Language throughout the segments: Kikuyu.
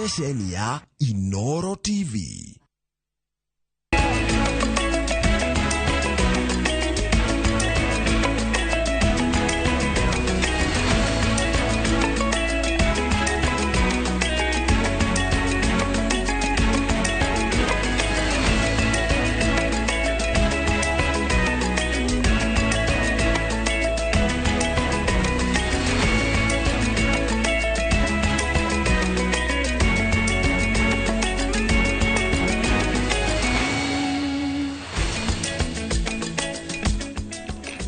Ceceni ya Inoro TV.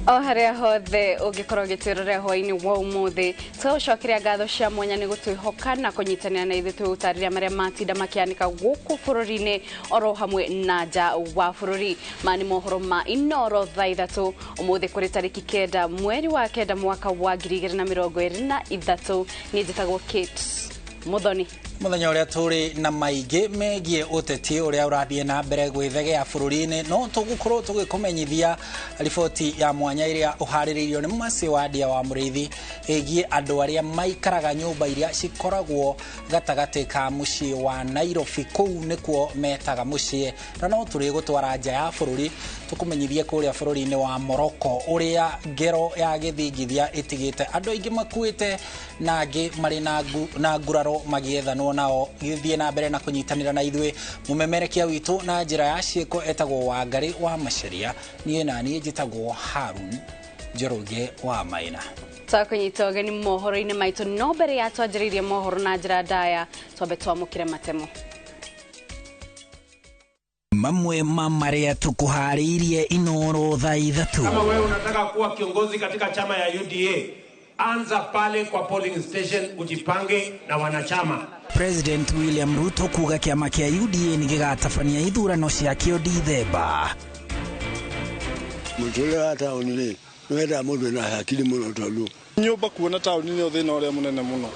O haria hothe ũngĩkorwo ũgĩtwĩrorera hwaĩ-inĩ wa ũmũthĩ, tũgũcokeria ngatho cia mwanya nĩ gũtwĩhoka na kũnyitanĩra na ithuĩ twĩgũtarĩria marĩa matinda makĩanĩka gũkũ bũrũri-inĩ oro hamwe na nja wa bũrũri. Maya nĩ mohoro ma Inoro thaa 3 ũmũthĩ kũrĩ tarĩki 9 mweri wa 9 mwaka wa 2023. Niĩ njĩtagwo Kate Muthoni. Muthenya uria turi na maingi megie uteti uria urathie na mbere gwithegea bururi-ini, no tugukorwo tugikumenyithia riboti ya mwanya iria uhaririirio ni Mercy Wandia wa Muriithi igie andu aria maikaraga nyumba iria cikoragwo gatagati ka mucii wa Nairobi. Kuu nikuo metaga mucii, na no turi gutwara nja ya bururi tukumenyithie kuria bururi-ini wa Morocco uria ngero ya githingithia itigite andu aingi makuite na angi mari na nguraro magiethanwo nao. Githie na mbere na kunyitanira na ithuĩ mumemerekia witu na njira ya ciĩko etagwo Wangari wa Macharia, niĩ na niĩ njĩtagwo Harun Njoroge wa Maina. Twakunyita ũgeni mohoro-inĩ maitũ, no mbere ya twanjĩrĩirie mohoro na njĩra ndaya twambe twamũkĩre matemo mamwe ma marĩa tukuharĩirie Inoro thaa 3. Kama wewe unataka kuwa kiongozi katika chama ya UDA, anza pale kwa polling station, ujipange na wanachama. President William Ruto kuga kiama kia UDA ni gigatabania ithurano ciakio Dithemba. Mũtũrĩre wa taũni rĩ, nĩwendaga mũndũ wĩna hakiri mũno tondũ nyũmba kuona taũni nĩ thĩna ũrĩa mũnene mũno,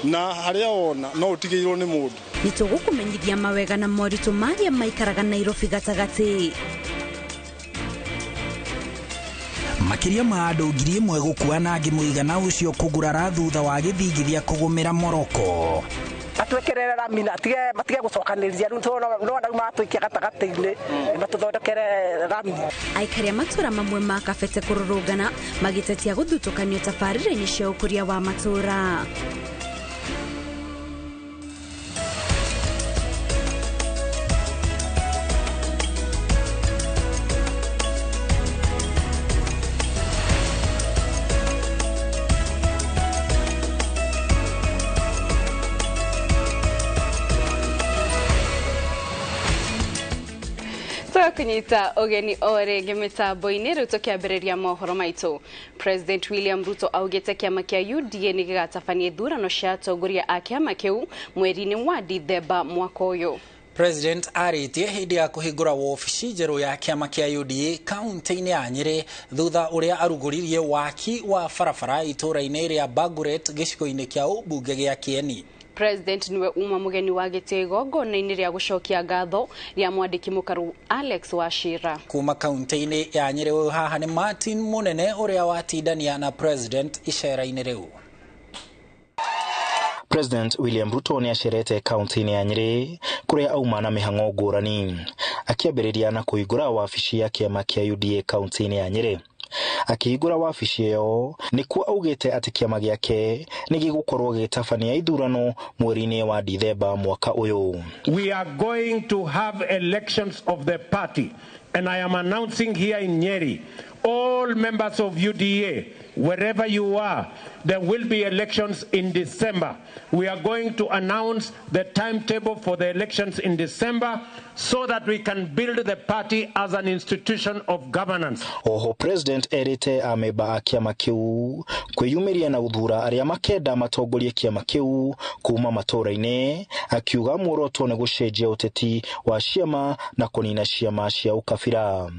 na harĩa wona no ũtigĩirwo nĩ mũndũ. Nĩ tũgũkũmenyithia mawega na moritũ marĩa maikaraga Nairobi gatagatĩ. Makiria ma andũ 1,000 gũkua na angĩ mũigana ũcio kũgurara thutha wa gĩthingithia kũgũmĩra Morocco. Atwekerere rami na matige gũcokanĩrĩria rĩu no andũ matũikia gatagatĩ-inĩ matũthondekere rami. Aikari a matũra mamwe ma Kabete kũrũrũngana magĩtetia gũthutũkanio tabarĩra-inĩ cia ũkũria wa matũra. Kunyita ũgeni o rĩngĩ mĩtambo-inĩ rĩu tũkĩambĩrĩria mohoro maitũ. President William Ruto augĩte kĩama kĩa UDA nĩ gĩgatabania ithurano cia atongoria a kĩama kĩu mweri-inĩ wa Dithemba mwaka ũyũ. President arĩtie hĩndĩ ya kũhingũra wobici njerũ ya kĩama kĩa UDA kaunti-inĩ ya Nyĩrĩ thutha ũrĩa arugũririe waki wa barabara itũũra-inĩ rĩa Baguret gĩcigo-inĩ kĩa ũmbunge gĩa Kieni. President niwe uma mugeni wa gĩtĩo igongona-inĩ rĩa gũcokia ngatho rĩa mwandĩki mũkaru Alex Wachira. Kuma kaunti-inĩ ya Nyĩrĩ ũyũ haha nĩ Martin Munene ũrĩa watindania na President icera-inĩ rĩu. President William Ruto nĩ acerete kaunti-inĩ ya Nyĩrĩ kũrĩa auma na mĩhang'o ngũrani, akĩambĩrĩria na kũhingũra wabici ya kĩama kĩa UDA kaunti-inĩ ya Nyĩrĩ. Akĩhingũra wabici ĩyo nĩkuo augĩte atĩ kĩama gĩake nĩ gĩgũkorwo gĩgĩtabania ithurano mweri-inĩ wa Dithemba mwaka ũyũ. We are going to have elections of the party, and I am announcing here in Nyeri, all members of UDA, wherever you are, there will be elections in December. We are going to announce the timetable for the elections in December so that we can build the party as an institution of governance. Oho President erite ameba a kĩama kĩu kwĩyumĩria na gũthura arĩa makenda matongorie kĩama kĩu kuma matũũra-inĩ, akiuga muoroto nĩ gũcenjia ũteti wa ciama na kũnina ciama cia ũkabira.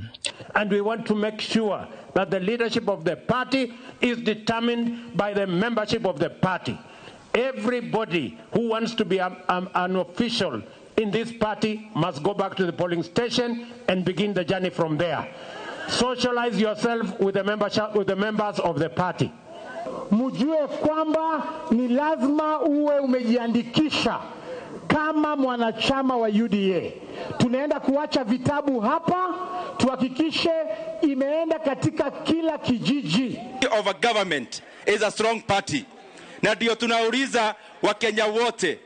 And we want to make sure that the leadership of the party is determined by the membership of the party. Everybody who wants to be an official in this party must go back to the polling station and begin the journey from there. Socialize yourself with the membership, with the members of the party. Mjue kwamba ni lazima uwe umejiandikisha Kama mwanachama wa UDA tunaenda kuacha vitabu hapa, tuhakikishe imeenda katika kila kijiji. Of a government is a strong party, na ndio tunauliza Wakenya wote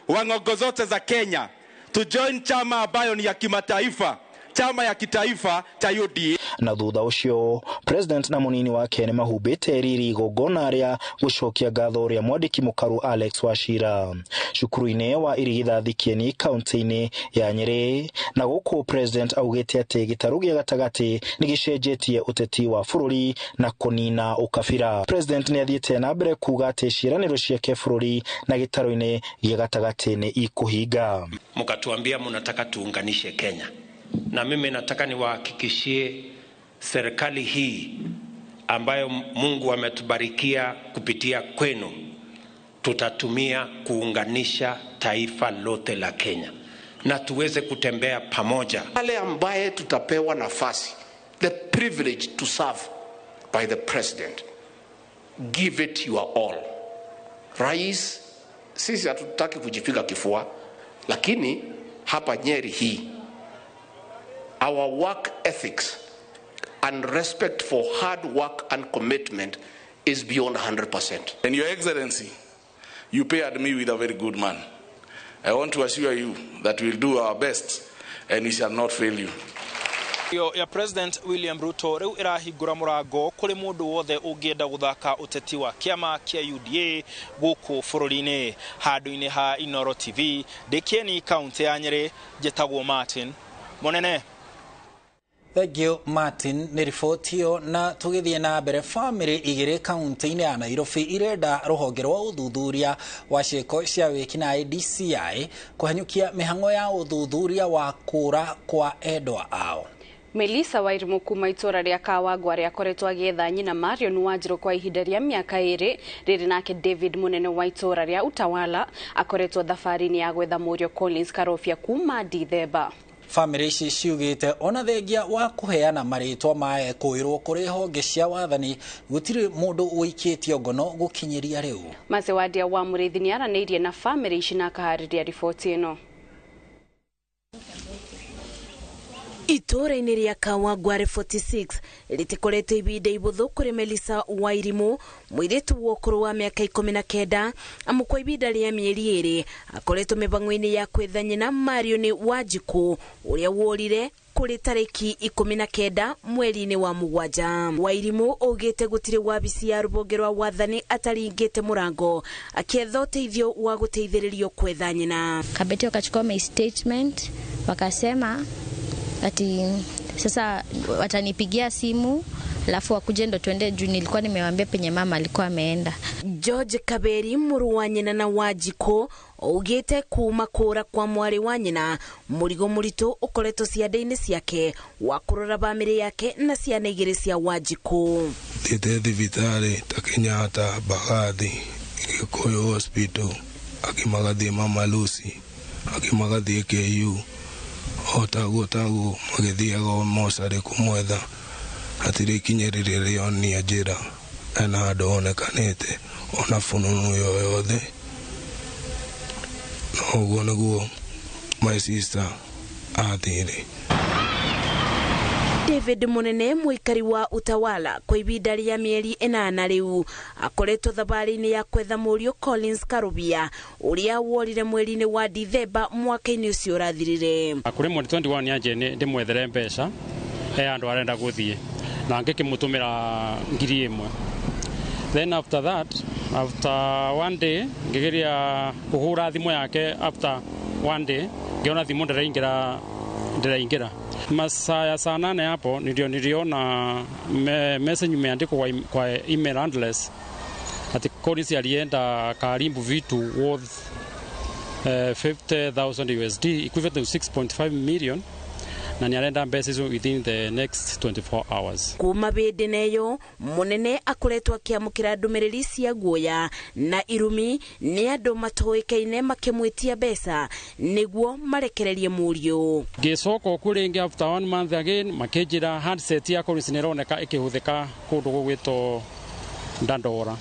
wa ng'ongo zote za Kenya to join chama ambayo ni ya kimataifa, chama ya kitaifa cha UDA. Na thutha ucio president na munini wake nĩ mahumbĩte riri igongona rĩa gũcokia ngatho rĩa mwandĩki mũkaru Alex Wachira cukuru-inĩ wa Irigithathi Kieni kaunti-inĩ ya Nyĩrĩ. Na gũkũ president augĩte atĩ gĩtarũ gĩa gatagatĩ nĩ gĩcenjetie ũteti wa bũrũri na kũnina ũkabira. President nĩ athiĩte na mbere kuga atĩ ciĩranĩro ciake bũrũri na gĩtarũ-inĩ gĩa gatagatĩ nĩ ikũhinga. Mkatuambia mnataka tuunganishe Kenya, na mimi nataka niwahakikishie serikali hii ambayo Mungu ametubarikia kupitia kwenu, tutatumia kuunganisha taifa lote la Kenya na tuweze kutembea pamoja. Wale ambaye tutapewa nafasi, the privilege to serve by the president, give it your all. Rais, sisi hatutaki kujipiga kifua, lakini hapa Nyeri hii, our work ethics and respect for hard work and commitment is beyond 100%. And Your Excellency, you paired me with a very good man. I want to assure you that we'll do our best and we shall not fail you. Yo ya President William Ruto riu irahingura murango kuri mundu wothe ungienda guthaka uteti wa kiama kia UDA guku bururi-ini. Handu-ini ha Inoro TV ndi Kieni kaunti ya Nyeri, njitagwo Martin Munene. Thank you Martin nĩ riboti ĩyo. Na tũgĩthiĩ na mbere, bamĩrĩ igĩrĩ kaunti-inĩ ya Nairobi irenda rũhonge rwa ũthuthuria wa ciĩko cia wĩkinaĩ DCI kũhanyũkia mĩhang'o ya ũthuthuria wa kũra kwa endwa ao. Melissa Wairimu kuma itũra rĩa Kawangware arĩa akoretwo agĩetha nyina Marion Wanjiru kwa ihinda rĩa mĩaka 2. Rĩrĩ nake David Munene wa itũra rĩa Utawala akoretwo thabarĩ-inĩ ya gwetha mũriũ Collins Karobia kuma Dithemba. Bamĩrĩ ici ciugĩte ona thengia wa kũheana marĩtwa ma ekũĩrwo kũrĩ honge cia wathani gũtirĩ mũndũ ũikĩtio ngono gũkinyĩria rĩu. Macewadia wa Mũrĩithi nĩ aranĩirie na bamĩrĩ ici na akaharĩria riboti ĩno. Itũra-inĩ rĩa Kawangware 46 rĩtikoretwo ibinda ibũthũ kũrĩ Melissa Wairimu, mũirĩtu wa ũkũrũ wa mĩaka 19, amu kwa ibinda rĩa mĩeri 2 akoretwo mĩbango-inĩ ya kwetha nyina Marion Wanjiku ũrĩa worire kũrĩ tarĩki 19 mweri-inĩ wa 7. Wairimu augĩte gũtirĩ wabici ya rũhonge rwa wathani ataringĩte mũrango akĩetha ũteithio wa gũteithĩrĩrio kwetha nyina. Kabeti wakachukua my statement wakasema ati sasa watanipigia simu alafu wakuje ndo tuende, juu nilikuwa nimewaambia penye mama alikuwa ameenda. George Kaberi mũrũ wa nyina na Wanjiku augĩte kuma kũra kwa mwarĩ wa nyina mũrigo mũritũ ũkoretwo ciande-inĩ ciake wa kũrora bamĩrĩ yake na ciana igĩrĩ cia Wanjiku. Thiĩte thibitarĩ ta Kenyatta, Mbagathi, Gĩkũyũ Hospital, angĩ magathiĩ Mama Lucy, angĩ magathiĩ KU, o taguo taguo magĩthiaga mocarĩ kũmwetha. Hatirĩ ikinya rĩrĩa rĩonia njĩra ena handũ onekanĩte ona fununu yoyothe. No ũguo nĩguo my sister athire. David Munene mũikari wa Utawala kwa ibinda rĩa mĩeri 8 rĩu akoretwo thabarĩ-inĩ ya kwetha mũriũ Collins Karobia ũrĩa worire mweri-inĩ wa Dithemba mwaka-inĩ ũcio ũrathirire. Kũrĩ mweri 21 nĩanjie ndĩmwethere mbeca he andũ arenda gũthiĩ na ngĩkĩmũtũmĩra 1,000. Then after that, after one day ngĩgeria kũhũra thimũ yake. After one day ngĩona thimũ ndĩraingĩra masaa ya saa 8 hapo ndio niliona message imeandikwa kwa email address ati Collins alienda karibu vitu worth 50,000 USD equivalent to 6.5 million na niarenda mbeca icio within the next 24 hours. Kuma bindi neyo Munene akoretwo akiamukira ndumiriri cia guoya na irumi ni andu matoikaine makimwitia mbeca niguo marekererie muriu. Ngicoka ku ringi after 1 month again makinjira handset ya Collins nironeka ikihuthika kundu gugwitwo Dandora.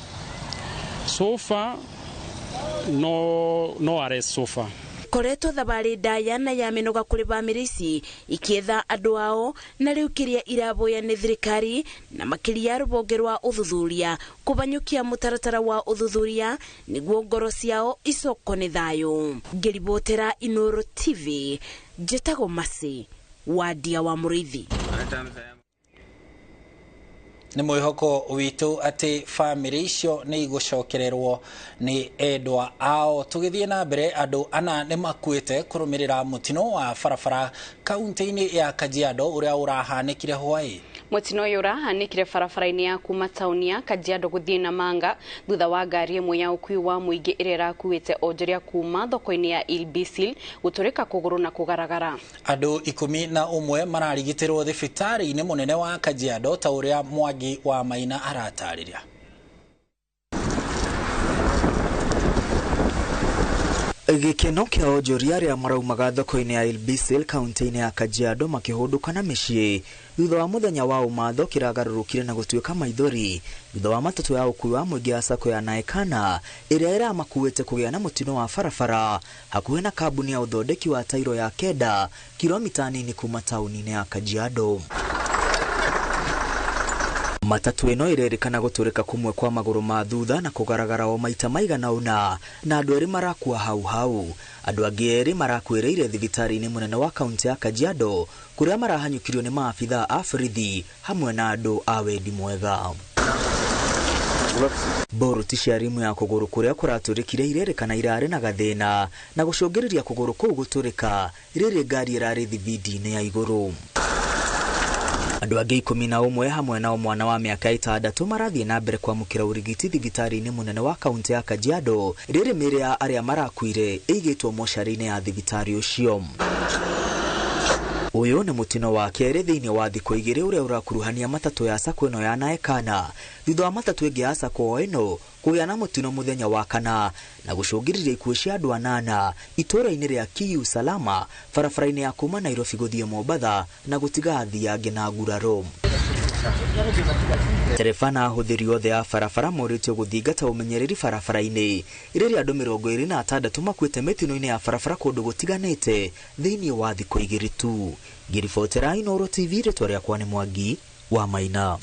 So far no arrest so far. Ikoretwo thabarĩ ndaya na ya mĩnoga kũrĩ bamĩrĩ ici ikietha andũ ao, na rĩu kĩrĩa iraboya nĩ thirikari na makĩria rũhonge rwa ũthuthuria kũbanyũkia mũtaratara wa ũthuthuria nĩguo ngoro ciao icokwo nĩ thayũ. Ngĩribotera Inooro TV, njĩtagwo Mercy Wadia wa Mũrĩithi. Nĩ mwĩhoko witũ atĩ bamĩrĩ icio nĩ igũcokererwo nĩ endwa ao. Tũgĩthiĩ na mbere, andũ ana nĩ makuĩte kũrũmĩrĩra mũtino wa barabara kaunti-inĩ ya Kajiado ũrĩa ũrahanĩkire hwaĩ. Mũtino ũyũ ũrahanĩkire barabara-inĩ ya kuma taũni ya Kajiado gũthiĩ Namanga thutha wa ngari ĩmwe ya ũkuui wa mũingĩ ĩrĩa ĩrakuĩte onjoria kuma thoko-inĩ ya Ilbisil gũtũrĩka kũgũrũ na kũgaragara. Andũ 11 mararigitĩrwo thibitarĩ-inĩ mũnene wa Kajiado ta ũrĩa Mwangi wa Maina aratarĩria. Gĩkeno kĩa onjoria arĩa maraumaga thoko-inĩ ya Ilbisil kaunti-inĩ ya Kajiado makĩhũndũka na mĩciĩ thutha wa mũthenya wa ũmatho kĩragarũrũkire na gũtuĩka maithori thutha wa matatũ ya ũkuui wa mũingĩ ya sacco ya Naekana ĩrĩa ĩramakuĩte kũgĩa na mũtino wa barabara hakuhĩ na kambuni ya ũthondeki wa tairo ya Kenda kilomita nini kuma taũni-inĩ ya Kajiado. Matatu ĩno ĩrerĩkana gũtũrĩka kũmwe kwa magũrũ ma thutha na kũgaragara o maita maigana ũna na andũ erĩ marakua hau hau. Andũ angĩ erĩ marakuĩrĩire thibitarĩ-inĩ mũnene wa kaunti ya Kajiado kũrĩa marahanyũkirio nĩ maabithaa a borithi hamwe na andũ a wendi mwega. Boruti cia rimu ya kũgũrũ kũrĩa kũratũrĩkire irerĩkana irarĩ na gathĩna na gũcũngĩrĩria kũgũrũ kũu gũtũrĩka rĩrĩ ngari ĩrarĩ thibindi-inĩ ya igũrũ. Andũ angĩ 11 hamwe nao mwana wa mĩaka 6 marathiĩ na mbere kwamũkĩra ũrigiti thibitarĩ-inĩ mũnene wa kaunti ya Kajiado rĩrĩ mĩĩrĩ ya arĩa marakuire ĩigĩtwo mocarĩ-inĩ ya thibitarĩ ũcio. Ũyũ nĩ mũtino wa kerĩ thĩinĩ wa thikũ igĩrĩ ũrĩa ũrakuruhania matatũ ya sacco ĩno ya Naekana thutha wa matatũ ĩngĩ ya sacco o ĩno kũgĩa na mũtino mũthenya wa kana na gũcũngĩrĩria ikuũ cia andũ 8 itũũra-inĩ rĩa Kiu Salama barabara-inĩ ya kuma Nairobi gũthiĩ Mombatha na gũtiga athii angĩ na nguraro. Tereba na ahũthĩri othe a barabara morĩtio gũthingata ũmenyereri barabara-inĩ rĩrĩa andũ 26 makuĩte mĩtino-inĩ ya barabara kũndũ gũtiganĩte thĩinĩ wa thikũ igĩrĩ tu. Ngĩribotera Inooro TV, rĩtwa rĩakwa nĩ Mwangi wa Maina.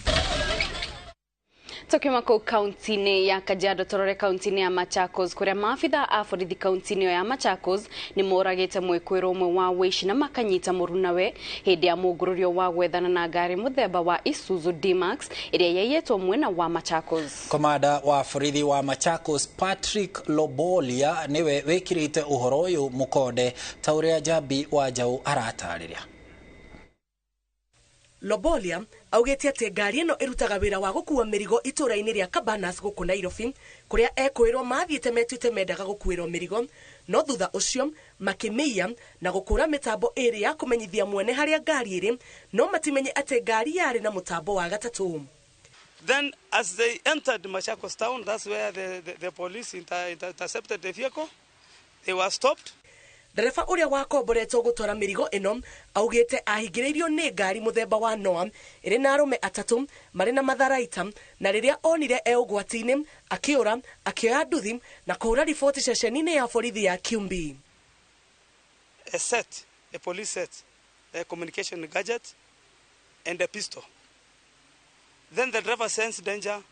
Tukiuma kũu kaunti-inĩ ya Kajiado tũrore kaunti-inĩ ya Machakos kũrĩa maabitha a borithi kaunti-inĩ ĩyo ya Machakos nĩ moragĩte mwĩkũĩrwo ũmwe wa wĩici na makanyita mũrunawe hĩndĩ ya mũngũrũrio wa gwethana na ngari mũthemba wa Isuzu D-Max ĩrĩa yaiyĩtwo mwena wa Machakos. Komanda wa borithi wa Machakos Patrick Lobolia nĩwe wĩkĩrĩte ũhoro ũyũ mũkonde ta ũrĩa Njambi wa Njaũ aratarĩria. Lobolia augĩte atĩ ngari ĩno ĩrutaga wĩra wa gũkua mĩrigo itũũra-inĩ rĩa Cabanas gũkũ Nairobi kũrĩa ekwĩrwo mathiĩte metuĩte mendaga gũkuĩrwo mĩrigo no thutha ũcio makĩmĩiya na gũkũra mĩtambo ĩrĩ ya kũmenyithia mwene harĩa ngari ĩrĩ no matimenye atĩ ngari yarĩ na mũtambo wa gatatũ. Then as they entered Machakos town, that's where the police intercepted the vehicle. They were stopped. Ndereba ũrĩa wakomboretwo gũtwara mĩrigo ĩno augĩte ahingĩrĩirio nĩ ngari mũthemba wa Noah ĩrĩ na arũme atatũ marĩ na matharaita na rĩrĩa onire e ũgwati-inĩ akĩũra akĩoya nduthi na kũhũra riboti ceceni-inĩ ya borithi ya Kyumbi. A set, a police set, a communication gadget and a pistol. Then the driver sensed danger,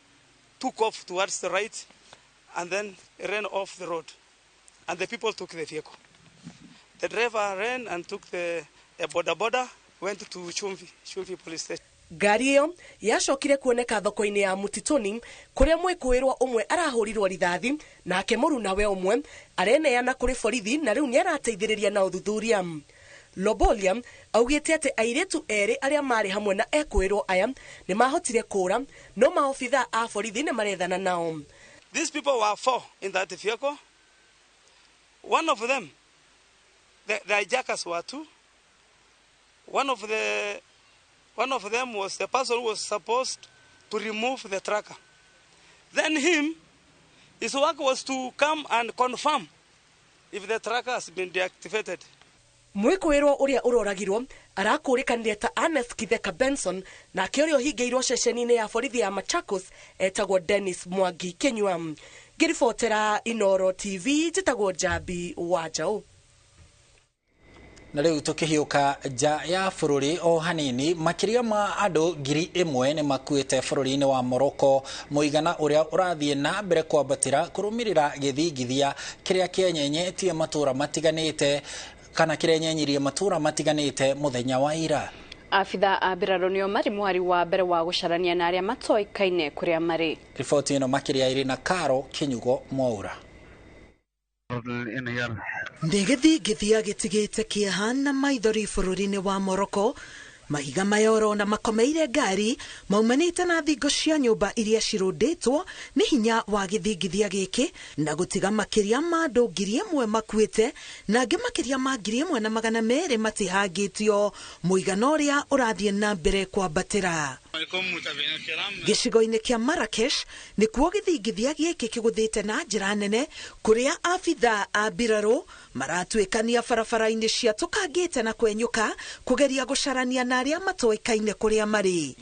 took off towards the right and then ran off the road and the people took the vehicle. The driver ran and took the boda, went to Chumvi police station. Ngari ĩyo yacokire kuoneka thoko-inĩ ya Mutituni kũrĩa mwĩkũĩrwo ũmwe arahũrirwo rithathi nake mũrunawe ũmwe areneana kũrĩ borithi na rĩu nĩarateithĩrĩria na ũthuthuria. Lobolia augĩte atĩ airĩtu erĩ arĩa marĩ hamwe na ekũĩrwo aya nĩmahotire kũũra no maobithaa a borithi nĩmarethana nao. These people were 4 in that vehicle. One of them, the hijackers were 2. One of them was the person who was supposed to remove the tracker. Then him, his work was to come and confirm if the tracker has been deactivated. Mwĩkũĩrwo ũrĩa ũroragirwo arakũrĩkanire ta Ernest Kitheka Benson nake ũrĩa ũhingĩirwo ceceni-inĩ ya borithi ya Machakos etagwo Dennis Mwangi Kinyua. Ngĩribotera Inooro TV njĩtagwo Njambi wa Njaũ. Na rĩu tũkĩhiũka nja ya bũrũri o hanini, makĩria ma andũ 1,000 nĩ makuĩte bũrũri-inĩ wa Morocco, mũigana ũrĩa ũrathiĩ na mbere kwambatĩra kũrũmĩrĩra gĩthingithia kĩrĩa kĩenyenyetie matũũra matiganĩte kana kĩrenyenyirie matũũra matiganĩte mũthenya wa ira. Abitha a mbirarũ nĩo marĩ mwari wa mbere wa gũcarania na arĩa matoĩkaine kũrĩa marĩ. Riboti ĩno makĩria ĩrĩ na Karo Kinyugo Mwaura. Nĩ gĩthingithia gĩtigĩte kĩeha na maithori bũrũri-inĩ wa Morocco. Mahiga maya ũrona makomeire ngari maumanĩte na thingo cia nyũmba iria cirũndĩtwo nĩ hinya wa gĩthingithia gĩkĩ na gũtiga makĩria ma andũ 1,000 makuĩte na angĩ makĩria ma 1,200 matihangĩtio, mũigana ũrĩa ũrathiĩ na mbere kwambatĩra. Gĩcigo-inĩ kĩa Marrakesh nĩkuo gĩthingithia gĩkĩ kĩgũthĩte na njĩra nene, kũrĩa abitha a mbirarũ maratuĩkania barabara-inĩ ciatũkangĩte na kwenyũka kũgeria gũcarania na arĩa matoĩkaine kũrĩa marĩ.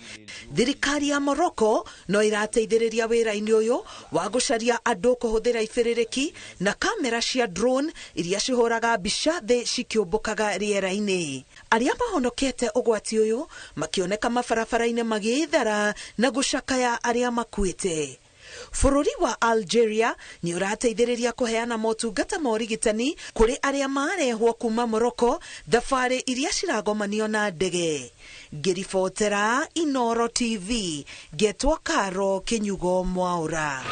Thirikari ya Morocco no ĩrateithĩrĩria wĩra-inĩ ũyũ wa gũcaria andũ kũhũthĩra ibĩrĩrĩki na kamera cia drone iria cihũraga mbica thĩ cikĩũmbũkaga rĩera-inĩ. Arĩa mahonokete ũgwati ũyũ makĩoneka mabarabara-inĩ magĩĩthara na gũcakaya arĩa makuĩte. Bũrũri wa Algeria nĩ ũrateithĩrĩria kũheana motungata ma ũrigitani kũrĩ arĩa marehwo kuma Morocco thabarĩ iria ciragomanio na ndege. Ngĩribotera Inoro TV, ngetwo Karo Kinyugo Mwaura.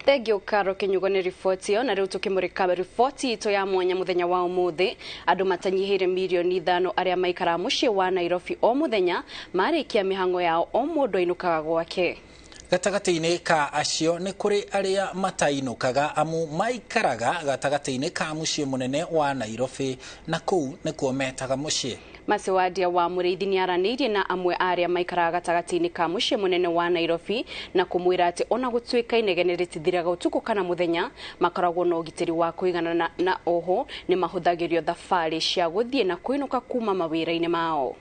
Thengio Karo Kinyugo nĩ riboti ĩyo. Na rĩu tũkĩmũrĩka riboti itũ ya mwanya mũthenya wa ũmũthĩ, andũ matanyihĩire 5 milioni arĩa maikaraga mũciĩ wa Nairobi o mũthenya marĩkia mĩhang'o yao o mũndũ ainũkaga gwake. Gatagatĩ-inĩ ka acio nĩ kũrĩ arĩa matainũkaga amu maikaraga gatagatĩ-inĩ ka mũciĩ mũnene wa Nairobi na kũu nĩkuo metaga mũciĩ. Macewadia wa Mũrĩithi nĩ aranĩirie na amwe a arĩa maikaraga gatagatĩ-inĩ ka mũciĩ mũnene wa Nairobi na kũmwĩra atĩ ona gũtuĩka inegene rĩtithiraga ũtukũ kana mũthenya, makoragwo na ũgitĩri wa kũigana na oho nĩ mahũthagĩrio thabarĩ cia gũthiĩ na kũinũka kuma mawĩra-inĩ mao.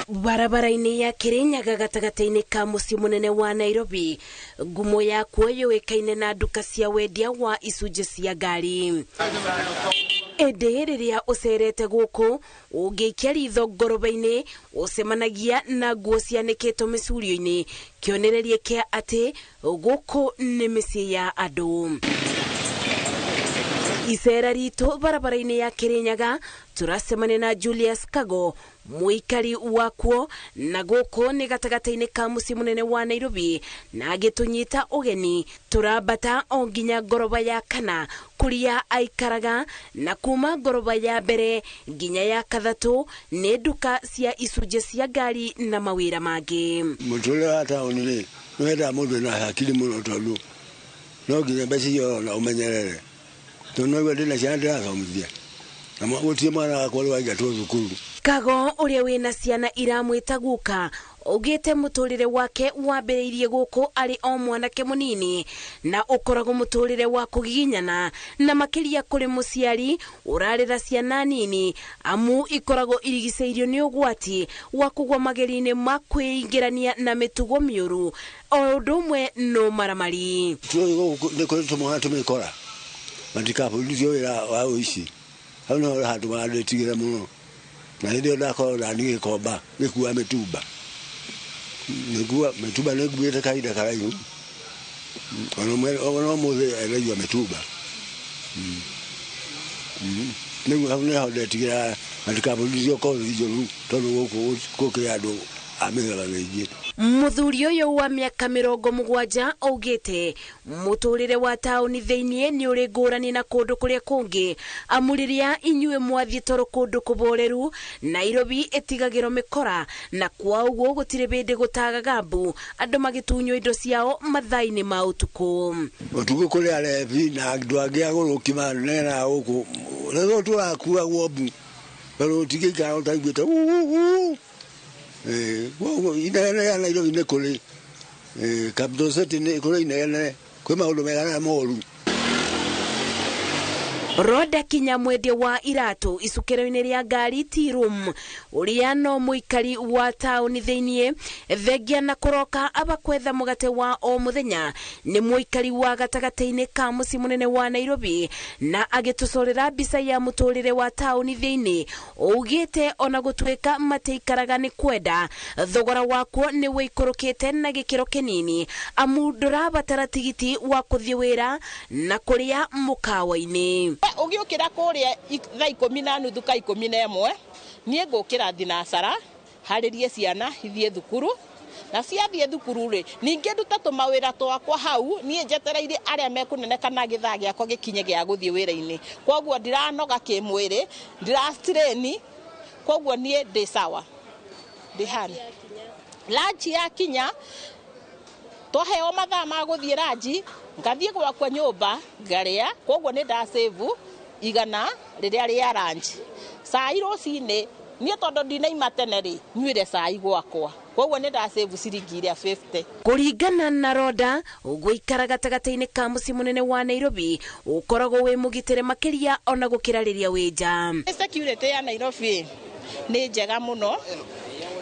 Barabara-inĩ ya Kirinyaga gatagatĩ-inĩ ka mũciĩ mũnene wa Nairobi, ngumo yakuo yũĩkaine na nduka cia wendia wa icunjĩ cia ngari. Ĩndĩ rĩrĩa ũcerete gũkũ ũngĩikia ritho ngoroba-inĩ ũcemanagia na nguo cianĩkĩtwo mĩcurio-inĩ, kĩonereria kĩa atĩ gũkũ nĩ mĩciĩ ya andũ. Icera ritũ barabara-inĩ ya Kirinyaga tũracemania na Julius Kago, mũikari wakuo, na gũkũ nĩ gatagatĩ-inĩ ka mũciĩ mũnene wa Nairobi, na agĩtũnyita ũgeni tũrambata o nginya ngoroba ya kana kũrĩa aikaraga, na kuma ngoroba ya mbere nginya ya kathatũ nĩ nduka cia icunjĩ cia ngari na mawĩra mangĩ. Mũtũrĩre wa taũni rĩ, nĩ wendaga mũndũ wĩna hakiri mũno, tondũ no nginya mbeca iria ũrona ũmenyerere, tondũ noigua ndĩna ciana ndĩrathomithia na gũtirĩ mwana wakwa ũrĩ waingatwo thukuru. Kago ũrĩa wĩna ciana iramwĩta guka augĩte mũtũrĩre wake wambĩrĩirie gũkũ arĩ o mwanake mũnini, na ũkoragwo mũtũrĩre wa kũgiginyana na makĩria kũrĩ mũciari ũrarera ciana nini, amu ikoragwo irigicĩirio nĩ ũgwati wa kũgwa magerio-inĩ ma kwĩingĩrania na mĩtugo mĩũru o ũndũ ũmwe no maramari. Tũĩ gũkũ nĩ kũrĩ tũmwana tũmĩkora matikabundithio wĩra wa ũici, hau nĩho handũ marandĩtigĩra mũno. Na hĩndĩ ĩyo ndakorwo nani gĩkomba gĩkua mĩtumba, nĩkua mĩtumba nĩnguĩte kahinda karaihu, ona ũmũthĩ endagia mĩtumba. Rĩu hau nĩho ndetigĩra matikabundithio kothi njũru, tondũ gũkũ gũkĩrĩ andũ a mĩthemba mĩingĩ. Mũthuri ũyũ wa mĩaka 70 augĩte mũtũrĩre wa taũni thĩiniĩ nĩ ũrĩ ngũrani na kũndũ kũrĩa kũngĩ, amu rĩrĩa inyuĩ mwathiĩ toro kũndũ kũboreru, Nairobi ĩtigagĩrwo mĩkora, na kwa ũguo gũtirĩ bĩndĩ gũtagaga mbu andũ magĩtunywo indo ciao mathaa-inĩ ma ũtukũ. Ũtukũ kũrĩ arebi na andũ angĩ agũrũki manenaga gũkũ, rĩrĩa tũrakuagwo mbu tondũ ũtingĩikara ũtaiguĩte uu. Koguo inegene rĩa Nairobi nĩ kũrĩ capital city, nĩ kũrĩ inegene, kwĩ maũndũ mega na moru. Roda kinya mwendia wa iratu icukĩro-inĩ rĩa ngari Tea-Room ũrĩa no mũikari wa taũni thĩiniĩ thengia na kũroka abakwetha mũgate wa o mũthenya nĩ mũikari wa gatagatĩ-inĩ ka mũciĩ mũnene wa Nairobi na agĩtũcorera mbica ya mũtũrĩre wa taũni thĩiniĩ augĩte ona gũtuĩka matiikaraga nĩ kwenda thogora wakuo nĩ wĩikũrũkĩte na gĩkĩro kĩnini amu ndũrabatara tigiti wa kũthiĩ wĩra na kũrĩa mũkawa-inĩ. Ũgĩũkĩra kũrĩa thaa 10:15 ka 11 niĩ ngũkĩra thinacara harĩrie ciana ithiĩ thukuru na ciathiĩ thukuru rĩ ningĩ nduta tũmawĩra twakwa hau niĩ njetereire arĩa mekũnene kana gĩthaa gĩakwa gĩkinye gĩa gũthiĩ wĩra-inĩ koguo ndiranoga kĩmwĩrĩ ndirastrain koguo niĩ ndĩ sawa ndĩ hani lunch yakinya twaheo mathaa ma gũthiĩ ranji ngathiĩ gwakwa nyũmba ngarĩa koguo nĩ ndasave 100 rĩrĩa rĩa ranji cai rũcinĩ niĩ tondũ ndinaima tene rĩ nyuire cai gwakwa koguo nĩ ndasave ciringi iria 50. Kũringana na Roda gũikara gatagatĩ-inĩ ka mũciĩ mũnene wa Nairobi ũkoragwo wĩ mũgitĩre makĩria ona gũkĩra rĩrĩa wĩ nja. Security ya Nairobi nĩ njega mũno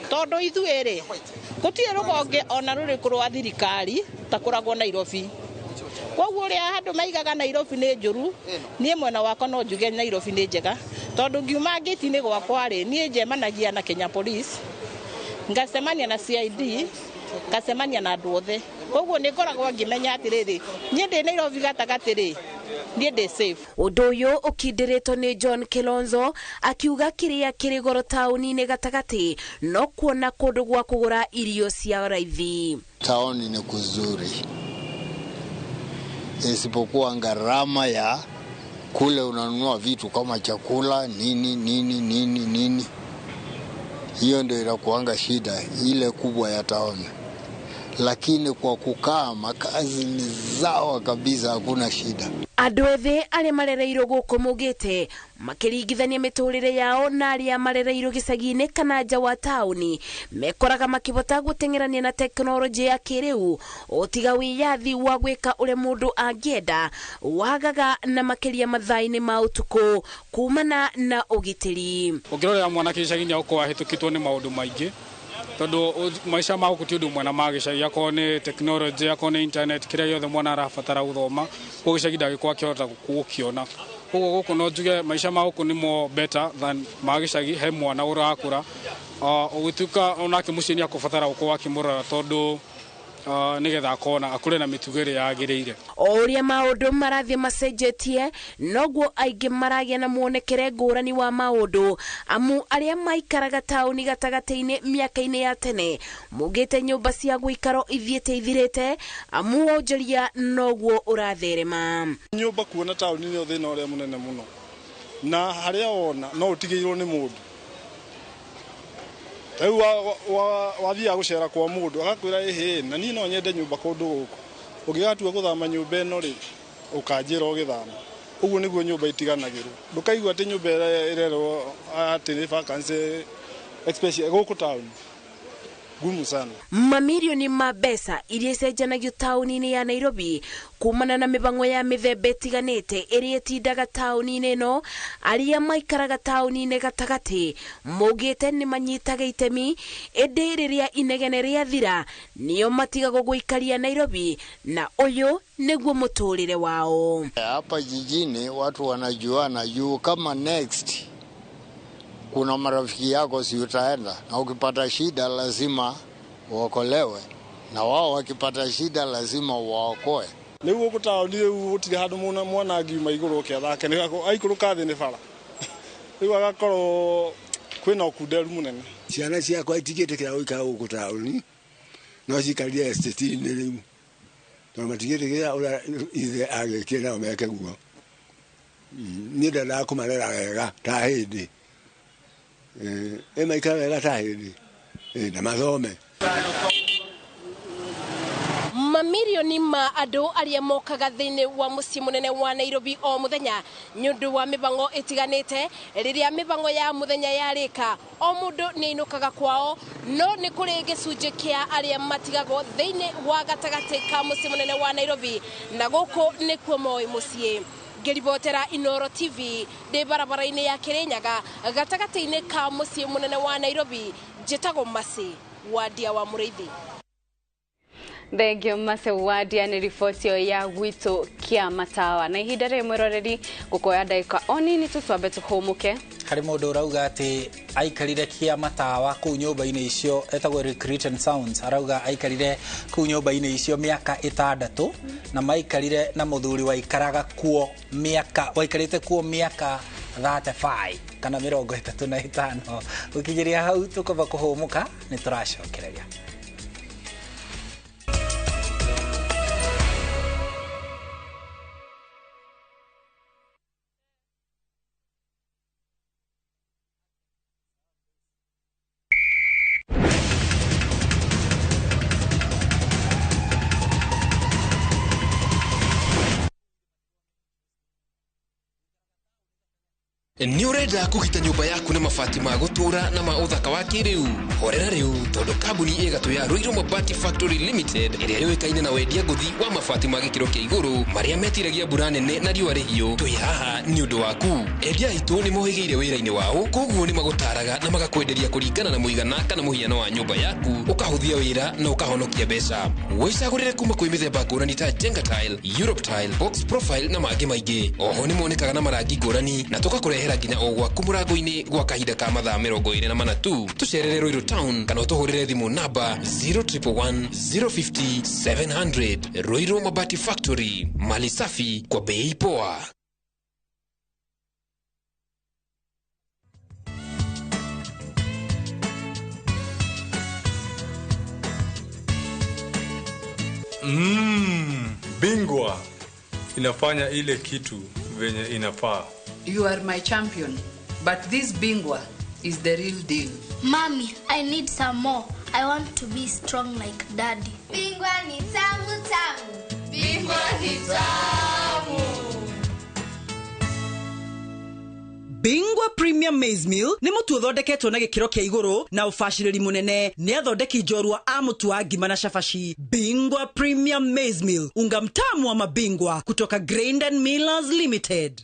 tondũ ithuĩ rĩ gũtirĩ rũgonge ona rũrĩkũ rwa thirikari ta kũragwo Nairobi koguo ũrĩa andũ maigaga Nairobi nĩ njũru niĩ mwena wakwa no njuge Nairobi nĩ njega tondũ ngiuma ngĩti-inĩ gwakwa rĩ niĩ njemanagia na Kenya Police ngacemania na CID ngacemania na andũ othe koguo nĩ ngoragwo ngĩmenya atĩrĩrĩ niĩ ndĩ Nairobi gatagatĩ rĩ niĩ ndĩ safe. Ũndũ ũyũ ũkindĩrĩtwo nĩ John Kilonzo akiuga kĩrĩa kĩrĩ goro taũni-inĩ gatagatĩ no kuona kũndũ gwa kũgũra irio cia raithi. Taoni ni kuzuri isipokuwa gharama ya kule unanunua vitu kama chakula nini nini nini nini, hiyo ndio inakuanga shida ile kubwa ya taoni, lakini kwa kukaa makazi ni sawa kabisa, hakuna shida. Andũ ethĩ arĩa marereirwo gũkũ maugĩte makĩringithania mĩtũrĩre yao na arĩa marereirwo gĩcagi-inĩ kana nja wa taũni mekoraga makĩhota gũteng'erania na tekinoronjĩ ya kĩrĩu ũtiga wĩyathi wa gwĩka ũrĩa mũndũ angĩenda wagaga na makĩria mathaa-inĩ ma ũtukũ kumana na ũgitĩri. Ũngĩrorera mwanake gĩcagi-inĩ agũkorwo ahĩtũkĩtwo nĩ maũndũ maingĩ tondũ maica ma gũkũ ti ũndũ ũmwe na ma gĩcagi, akorwo nĩ tekinoronjĩ, akorwo nĩ internet, kĩrĩa gĩothe mwana arabatara gũthoma koguo gĩcagi ndangĩkorwo akĩhota gũkĩona. Koguo gũkũ no njuge maica ma gũkũ nĩmo better than ma gĩcagi he mwana ũrakũra ũgĩtuĩka onake mũciĩ nĩ akũbatara gũkorwo akĩmũrora tondũ nĩgetha akona akũre na mĩtugo ĩrĩa yagĩrĩire. O ũrĩa maũndũ marathiĩ macenjetie noguo aingĩ maragĩa na muonekere ngũrani wa maũndũ amu arĩa maikaraga taũni gatagatĩ-inĩ mĩaka-inĩ ya tene maugĩte nyũmba cia gũikaro ithiĩte ithirĩte amu wonjoria noguo ũratherema. Nyũmba kuona taũni nĩ thĩna ũrĩa mũnene mũno na harĩa wona no ũtigĩirwo nĩ mũndũ rĩu wathiaga gũcera kwa mũndũ agakwĩra ĩhĩ na niĩ no nyende nyũmba kũndũ gũkũ ũngĩgatua gũthama nyũmba ĩno rĩ ũkanjĩra ũgĩthama ũguo nĩguo nyũmba itiganagĩrwo ndũkaigua atĩ nyũmba ĩrerwo atĩ nĩ vacancy especially gũkũ taũni gumu sana. Mamirioni ma mbeca iria icenjanagio taũni-inĩ ya Nairobi kumana na mĩbango ya mĩthemba ĩtiganĩte ĩrĩa ĩtindaga taũni-inĩ ĩno arĩa maikaraga taũni-inĩ gatagatĩ maugĩte nĩ manyitaga itemi ĩndĩ rĩrĩa inegene rĩathira nĩo matigagwo gũikaria Nairobi na ũyũ nĩguo mũtũrĩre wao. Hapa jijini watu wanajuana juu kama next kuna marafiki yako si utaenda, na ukipata shida lazima uokolewe, na wao wakipata shida lazima waokoe. Rĩu gũkũ taũni rĩu gũtirĩ handũ mwana angiuma igũrũ oke athake nĩ aikũrũka thĩ nĩ bara rĩu agakorwo kwĩna ũkunderu mũnene. Ciana ciakwa itingĩtĩkĩra gũikara gũkũ taũni no cikarire estate-inĩ rĩu tondũ matingĩtĩkĩra ũrĩa ithe agĩkire nao meke guo. Niĩ ndendaga kũmarera wega ta hĩndĩ maikara wega ta hĩndĩ na mathome. Mamirioni Mamirioni ma andũ arĩa mokaga thĩinĩ wa mũciĩ mũnene wa Nairobi o mũthenya nĩ ũndũ wa mĩbango ĩtiganĩte. Rĩrĩa mĩbango ya mũthenya yarĩka, o mũndũ nĩ ainũkaga kwao, no nĩ kũrĩ gĩcunjĩ kĩa arĩa matigagwo thĩinĩ wa gatagatĩ ka mũciĩ mũnene wa Nairobi, na gũkũ nĩkuo moĩ mũciĩ. Ngĩribotera Inooro TV ndĩ barabara-inĩ ya Kirinyaga gatagatĩ-inĩ ka mũciĩ mũnene wa Nairobi, njĩtagwo Mercy Wandia wa Mũrĩithi. Thengio Mercy Wandia nĩ riboti ĩyo ya gwitũ kĩa matawa. Na ihinda rĩrĩ mwĩroreri ngũkuoya ndagĩka o nini tu twambe tũhũmũke. Harĩ mũndũ ũrauga atĩ aikarire kĩa matawa kũu nyũmba-inĩ icio etagwo Recruit and Sounds, arauga aikarire kũu nyũmba-inĩ icio mĩaka 6 na maikarire na mũthuri waikaraga kuo mĩaka waikarĩte kuo mĩaka 35 kana 35. Gũkinyĩria hau tũkwamba kũhũmũka, nĩ tũracokereria. Nĩ ũrenda kũgita nyũmba yaku na mabati ma gũtũũra na ma ũthaka wa kĩrĩu? Horera rĩu, tondũ kambuni ĩ gatũ ya Ruiru Mabati Factory Limited ĩrĩa yũĩkaine na wendia ngũthi wa mabati ma gĩkĩro kĩa igũrũ marĩa metiragia mbura nene na riũa rĩhiũ, twĩ haha nĩ ũndũ waku. Endia aitũ nĩ mohĩgĩire wĩra-inĩ wao, koguo nĩ magũtaraga na magakwenderia kũringana na mũigana kana mũhiano wa nyũmba yaku, ũkahũthia wĩra na ũkahonokia mbeca. Wĩcagũrĩre kuma kwĩ mĩthemba ngũrani ta Jenga Tile, Europe Tile, Box Profile na mangĩ maingĩ. Oho nĩ monekaga na marangi ngũrani na tũgakũrehera nginya o gwaku mũrango-inĩ gwa kahinda ka mathaa 24 tu. Tũcerere Ruiru Town kana ũtũhũrĩre thimũ namba 0111 050 700. Ruiru Mabati Factory, mali safi kwa bei poa. Bingwa inafanya ile kitu venye inafaa. You are my champion, but this Bingwa is the real deal. Mommy, I need some more. I want to be strong like Daddy. Bingwa ni tamu tamu. Bingwa ni tamu. Bingwa Premium Maize Meal nĩ mũtu ũthondeketwo na gĩkĩro kĩa igũrũ na ũbacĩrĩri mũnene nĩ athondeki njorua a mũtu wa ngima na cabaci. Bingwa Premium Maize Meal, unga mtamu wa mabingwa kutoka Grain and Millers Limited.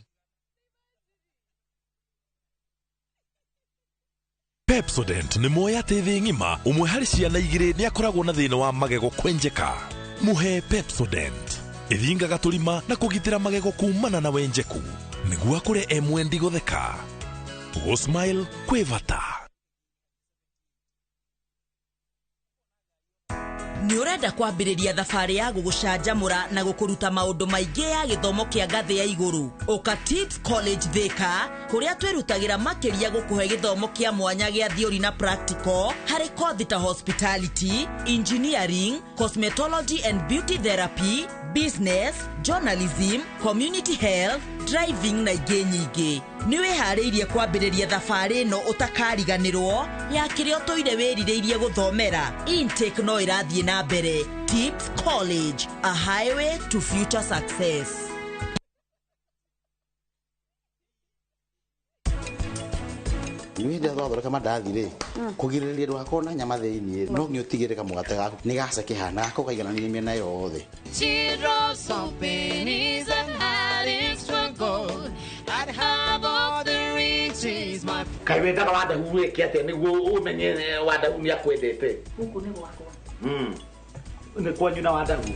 Pepsodent nĩ moya atĩ thĩ ng'ima ũmwe harĩ ciana igĩrĩ nĩ akoragwo na thĩna wa magego kwenjeka. Mũhe Pepsodent ĩthingaga tũrima na kũgitĩra magego kumana na wenjeku nĩguo akũre e mwendi gũtheka. Gũ-smile kwĩ bata. Nĩ ũrenda kwambĩrĩria thabarĩ ya gũgũcanjamũra na gũkũruta maũndũ maingĩ ya gĩthomo kĩa ngathĩ ya igũrũ? Ũka Tips College Thika, kũrĩa twĩrutagĩra makĩria gũkũhe gĩthomo kĩa mwanya gĩa theory na practical harĩ kothi ta hospitality, engineering, cosmetology and beauty therapy, business, journalism, community health, driving na ingĩ nyingĩ. Nĩ wĩharĩirie kwambĩrĩria thabarĩ ĩno ũtakariganĩrwo ya kĩrĩa ũtũire wĩrirĩirie gũthomera? Intake no ĩrathiĩ na mbere. Tips College, a highway to future success. Nĩ hĩndĩ ĩrĩa twathondeka mandathi rĩ, kũgirĩrĩria ndũgakorwo na nyama thĩinĩ, no nginya ũtigĩrĩre kamũgate gaku nĩ gacekĩha na gakorwo kaigananĩire mĩena yothe. She drops some pennies and had struggled. I'd have all the riches, my Kaĩ wendaga Wandagu wĩke atĩa nĩguo ũmenye Wandagu nĩ akwendete? Gũkũ nĩ gwakwa. Nĩ kwanyu na Wandagu.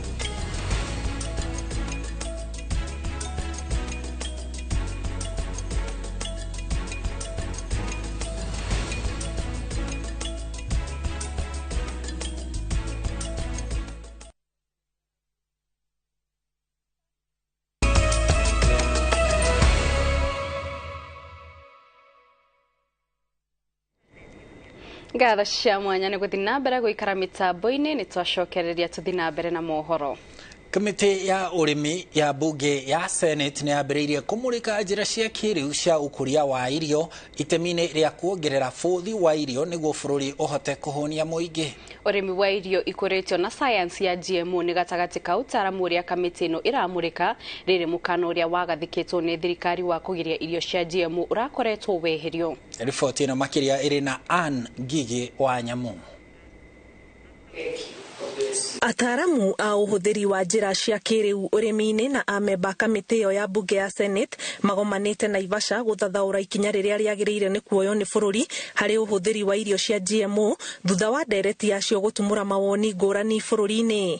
Ngatho cia mwanya nĩ gũthiĩ na mbere gũikara mĩtambo-inĩ, nĩ twacokereria tũthiĩ na mbere na mohoro. Kamĩtĩ ya ũrĩmi ya bunge ya Senate nĩ yambĩrĩirie kũmũrĩka njĩra cia kĩrĩu cia ũkũria wa irio itemi-inĩ rĩa kuongerera bũthi wa irio nĩguo bũrũri ũhote kũhũnia mũingĩ. Ũrĩmi wa irio ikũrĩtio na sayansi ya GMO nĩ gatagatĩ ka ũtaaramu ũrĩa kamĩtĩ ĩno ĩramũrĩka rĩrĩ mũkana ũrĩa wagathĩkĩtwo nĩ thirikari wa kũgiria irio cia GMO ũrakoretwo weherio. Riboti ĩno makĩria ĩrĩ na Ann Ngigĩ wa Nyamu. Ataaramu a ũhũthĩri wa njĩra cia kĩrĩu ũrĩmi-inĩ na amemba kamĩtĩ ĩyo ya bunge ya Senate magomanĩte Naivasha gũthathaũra ikinya rĩrĩa rĩagĩrĩire nĩ kuoywo nĩ bũrũri harĩ ũhũthĩri wa irio cia GMO thutha wa ndereti yacio gũtumũra mawoni ngũrani bũrũri-inĩ.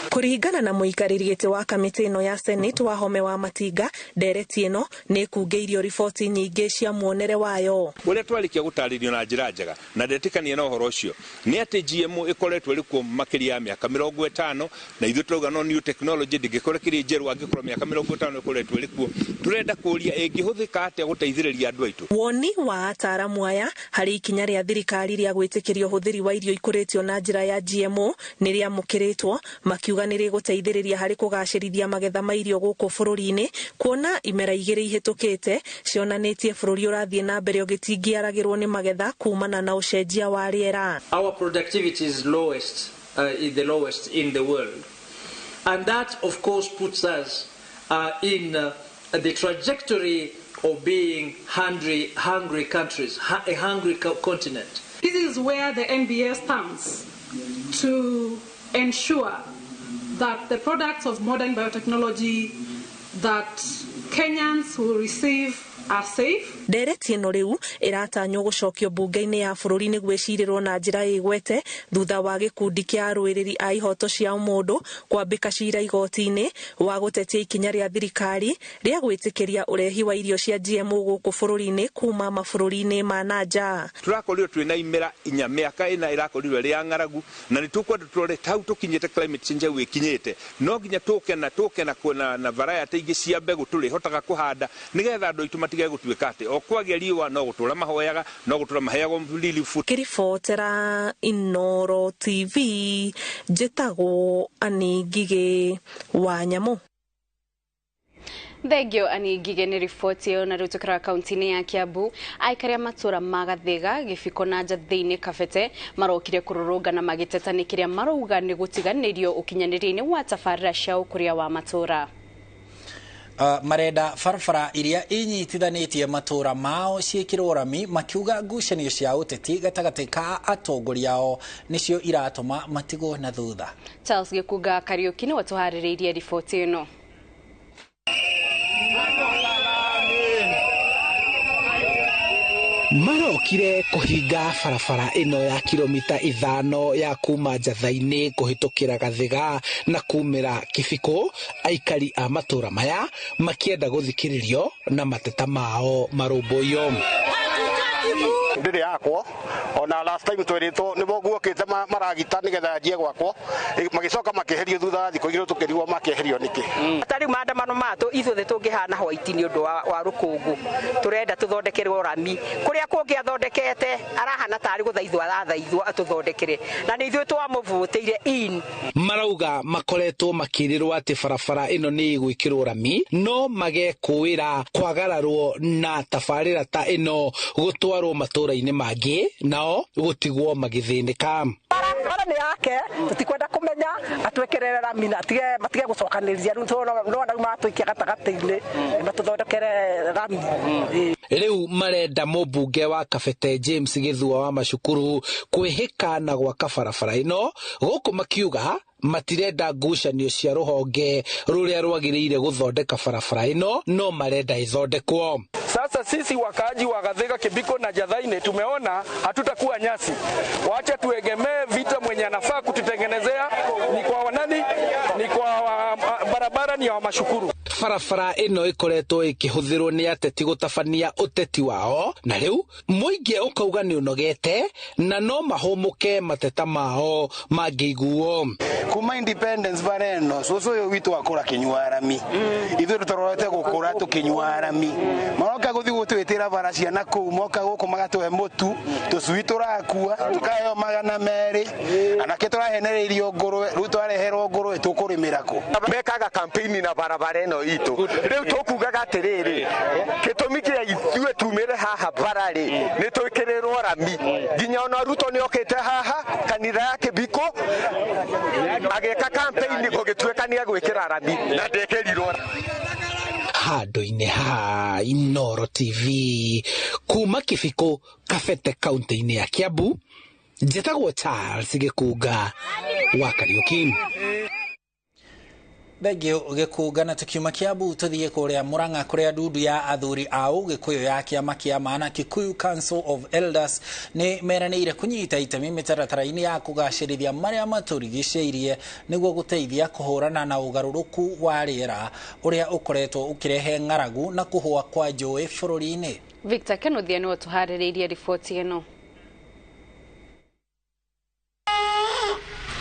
Kũringana na mũikarĩri gĩtĩ wa kamĩtĩ ĩno ya Senate Wahome wa Matinga, ndereti ĩno nĩ ĩkungĩirio riboti nyingĩ cia muonere wayo. Ũrĩa twarĩkia gũtarĩrio na njĩra njega na ndetĩkania na ũhoro ũcio nĩ atĩ GMO ĩkoretwo ĩrĩ kuo makĩria ya mĩaka 50 na ithuĩ tũrauga no new technology ndĩngĩkorwo ĩkĩrĩ njerũ angĩkorwo mĩaka 50 ĩkoretwo ĩrĩ kuo. Tũrenda kũũria ĩngĩhũthĩka atĩa gũteithĩrĩria andũ aitũ. Woni wa ataaramu aya harĩ ikinya rĩa thirikari rĩa gwĩtĩkĩria ũhũthĩri wa irio ikũrĩtio na njĩra ya GMO nĩ rĩamũkĩrĩtwo, makiuga nĩ rĩgũteithĩrĩria harĩ kũgacĩrithia magetha ma irio gũkũ bũrũri-inĩ, kuona imera igĩrĩ ihĩtũkĩte cionanĩtie bũrũri ũrathiĩ na mbere ũgĩtingiaragĩrwo nĩ magetha kumana na ũcenjia wa rĩera. Our productivity is lowest, is the lowest in the world, and that of course puts us in the trajectory of being hungry countries, a hungry continent. This is where the NBA stands to ensure that the products of modern biotechnology that Kenyans will receive are safe. Ndereti ĩno rĩu ĩratanywo gũcokio bunge-inĩ ya bũrũri nĩguo ĩcirĩrwo na njĩra ĩgwete thutha wa gĩkundi kĩa arũĩrĩri a ihoto cia mũndũ kwambĩka cira igoti-inĩ wa gũtetia ikinya rĩa thirikari rĩa gwĩtĩkĩria ũrehi wa irio cia GMO gũkũ bũrũri-inĩ kuma mabũrũri-inĩ ma na nja. Tũrakorirwo twĩ na imera inya mĩaka ĩna ĩrakorirwo ĩrĩ ya ng'aragu na nĩ tũkwenda tũrore hau tũkinyĩte climate change hau ĩkinyĩte, no nginya tũke na na variety ingĩ cia mbegũ tũrĩhotaga kũhanda nĩgetha andũ aitũ matige gũtuĩka atĩ o kwagĩa riũa no gũtũra mahoyaga no gũtũra maheagwo relief. Ngĩribotera Inooro TV njĩtagwo Annie Ngigĩ wa Nyamu. Thengio Annie Ngigĩ nĩ riboti ĩyo. Na rĩu tũkĩrora kaunti-inĩ ya Kiambu, aikari a matũra ma Gathiga, Gĩbiko na Njathĩinĩ Kabete marokire kũrũrũngana magĩteta nĩ kĩrĩa marauga nĩ gũtiganĩrio ũkinyanĩria-inĩ wa tabarĩra cia ũkũria wa matũra. Marenda barabara iria inyitithanĩtie matũra mao ciĩkĩrwo rami, makiuga ngucanio cia ũteti gatagatĩ ka atongoria ao nĩcio iratũma matigwo na thutha. Charles Gĩkunga Kariũki nĩwe tũharĩrĩirie riboti ĩno. Marokire kũhinga barabara ĩno ya kilomita 5 ya kuma Njatha-inĩ kũhĩtũkĩra Gathiga na kumĩra Kĩbiko, aikari a matũra maya makĩenda gũthikĩrĩrio na mateta mao marũmbũiyo. Ndĩrĩ yakwo ona last time tweritwo nĩmo guokĩte maragita nĩgetha njie gwakwo, magĩcoka makĩeherio thutha wa thikũ igĩrĩ tũkĩrigwo makĩeherio nĩkĩ. Ta rĩu maandamano matũ ithuothe tũngĩhana white nĩ ũndũ wa rũkũngũ, tũrenda tũthondekerwo rami kũrĩa kũngĩ athondekete arahana tarĩ gũthaithwo arathaithwo atũthondekere, na nĩ ithuĩ twamũvũtĩire in. Marauga makoretwo makĩrĩrwo atĩ barabara ĩno nĩ ĩgwĩkĩrwo rami no magekũĩra kwagararwo na tabarĩra ta ĩno gũtwarwo matũra-inĩ mangĩ nao gũtigwo magĩthĩnĩka. Bara nĩ yake tũtikwenda kũmenya, atwĩkĩrĩre rami na matige gũcokanĩrĩria rĩu nĩwona rĩu matũikia gatagatĩ-inĩ matũthondekere rami. Rĩu marenda mũmbunge wa Kabete James Gĩthua wa Macukuru kwĩhĩka na gwaka barabara ĩno gũkũ makiuga matirenda ngucanio cia rũhonge rũrĩa rwagĩrĩire gũthondeka barabara ĩno no marenda ĩthondekwo. Sasa sisi wakaaji wa Gathiga, Kibiko na Njathaini tumeona hatutakuwa nyasi. Wacha tuegemee vita mwenye anafaa kututengenezea ni kwa wanani, ni kwa barabara ni ya Mashukuru. Barabara ĩno ĩkoretwo ĩkĩhũthĩrwo nĩ ateti gũtabania ũteti wao, na rĩu mũingĩ ũkauga nĩ ũnogete na no mahũmũke mateta mao mangĩiguo. Kuma independence bara ĩno cũcũ ũyũ witũ akũra kĩnyua rami, ithuĩ tũtororete gũkũra tũkĩnyua rami. Maroka gũthiĩ gũtwĩtĩra bara ciana kũu, moka gũkũ magatũhe mũtu, tũcui tũrakua tũkaheo 200, anake tũrahenereirio ngũrwe, rĩu twareherwo ngũrwe tũkũrĩmĩra kũ? Mekaga campaign na barabara ĩno itũ. Rĩu tũkugaga atĩrĩrĩ, gĩtũmi kĩa ithuĩ tumĩre haha bara rĩ, nĩ twĩkĩrĩrwo rami. Nginya ona Ruto nĩ okĩte haha kanitha ya Kĩbiko agĩka campaign gũgĩtuĩka nĩ egwĩkĩra rami na ndekĩrirwo. Handũ-inĩ ha Inooro TV kuma Kĩbiko, Kabete, kaunti-inĩ ya Kiambu, njĩtagwo Charles Gĩkunga wa Kariũki. Thengio Gĩkunga. Na tukiuma Kiambu tuthiĩ kũrĩa Murang'a kũrĩa ndundu ya athuri a Ũgĩkũyũ ya kĩama kĩa Maana Kikuyu Council of Elders nĩ meranĩire kũnyita itemi mĩtaratara-inĩ ya kũgacĩrithia marĩa matũrigicĩirie nĩguo gũteithia kũhũrana na ũgarũrũku wa rĩera ũrĩa ũkoretwo ũkĩrehe ng'aragu na kũhũa kwa njũĩ bũrũri-inĩ. Victor Kenuthia nĩwe tũharĩrĩirie riboti ĩno.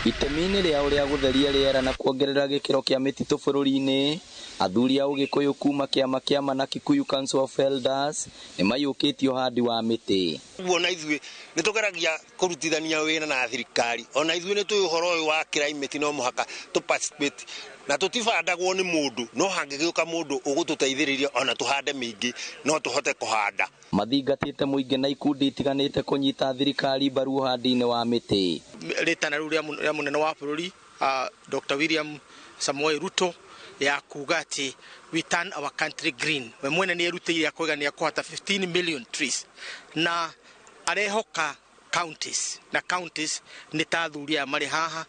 Itemi-inĩ rĩa ũrĩa gũtheria rĩera na kuongerera gĩkĩro kĩa mĩtitũ bũrũri-inĩ, athuri a Ũgĩkũyũ kuma kĩama kĩa Mana Kikuyu Council of Elders nĩ mayũkĩtie ũhandi wa mĩtĩ. Ũguo na ithuĩ nĩ tũgeragia kũrutithania wĩra na thirikari, ona ithuĩ nĩ tũĩ ũhoro ũyũ wa climate no mũhaka tũ participate, na tũtibandagwo nĩ mũndũ, no hangĩgĩũka mũndũ ũgũtũteithĩrĩria ona tũhande mĩingĩ no tũhote kũhanda. Mathingatĩte mũingĩ na ikundi itiganĩte kũnyita thirikari mbaru ũhandi-inĩ wa mĩtĩ. Rĩtana rĩu rĩa mũnene wa bũrũri Dr. William Samoei Ruto ya kuga atĩ we turn our country green, we mwene nĩ erutĩire akoiga nĩ akũhata 15 million trees, na arehoka counties na counties nĩ ta athuri aya marĩ haha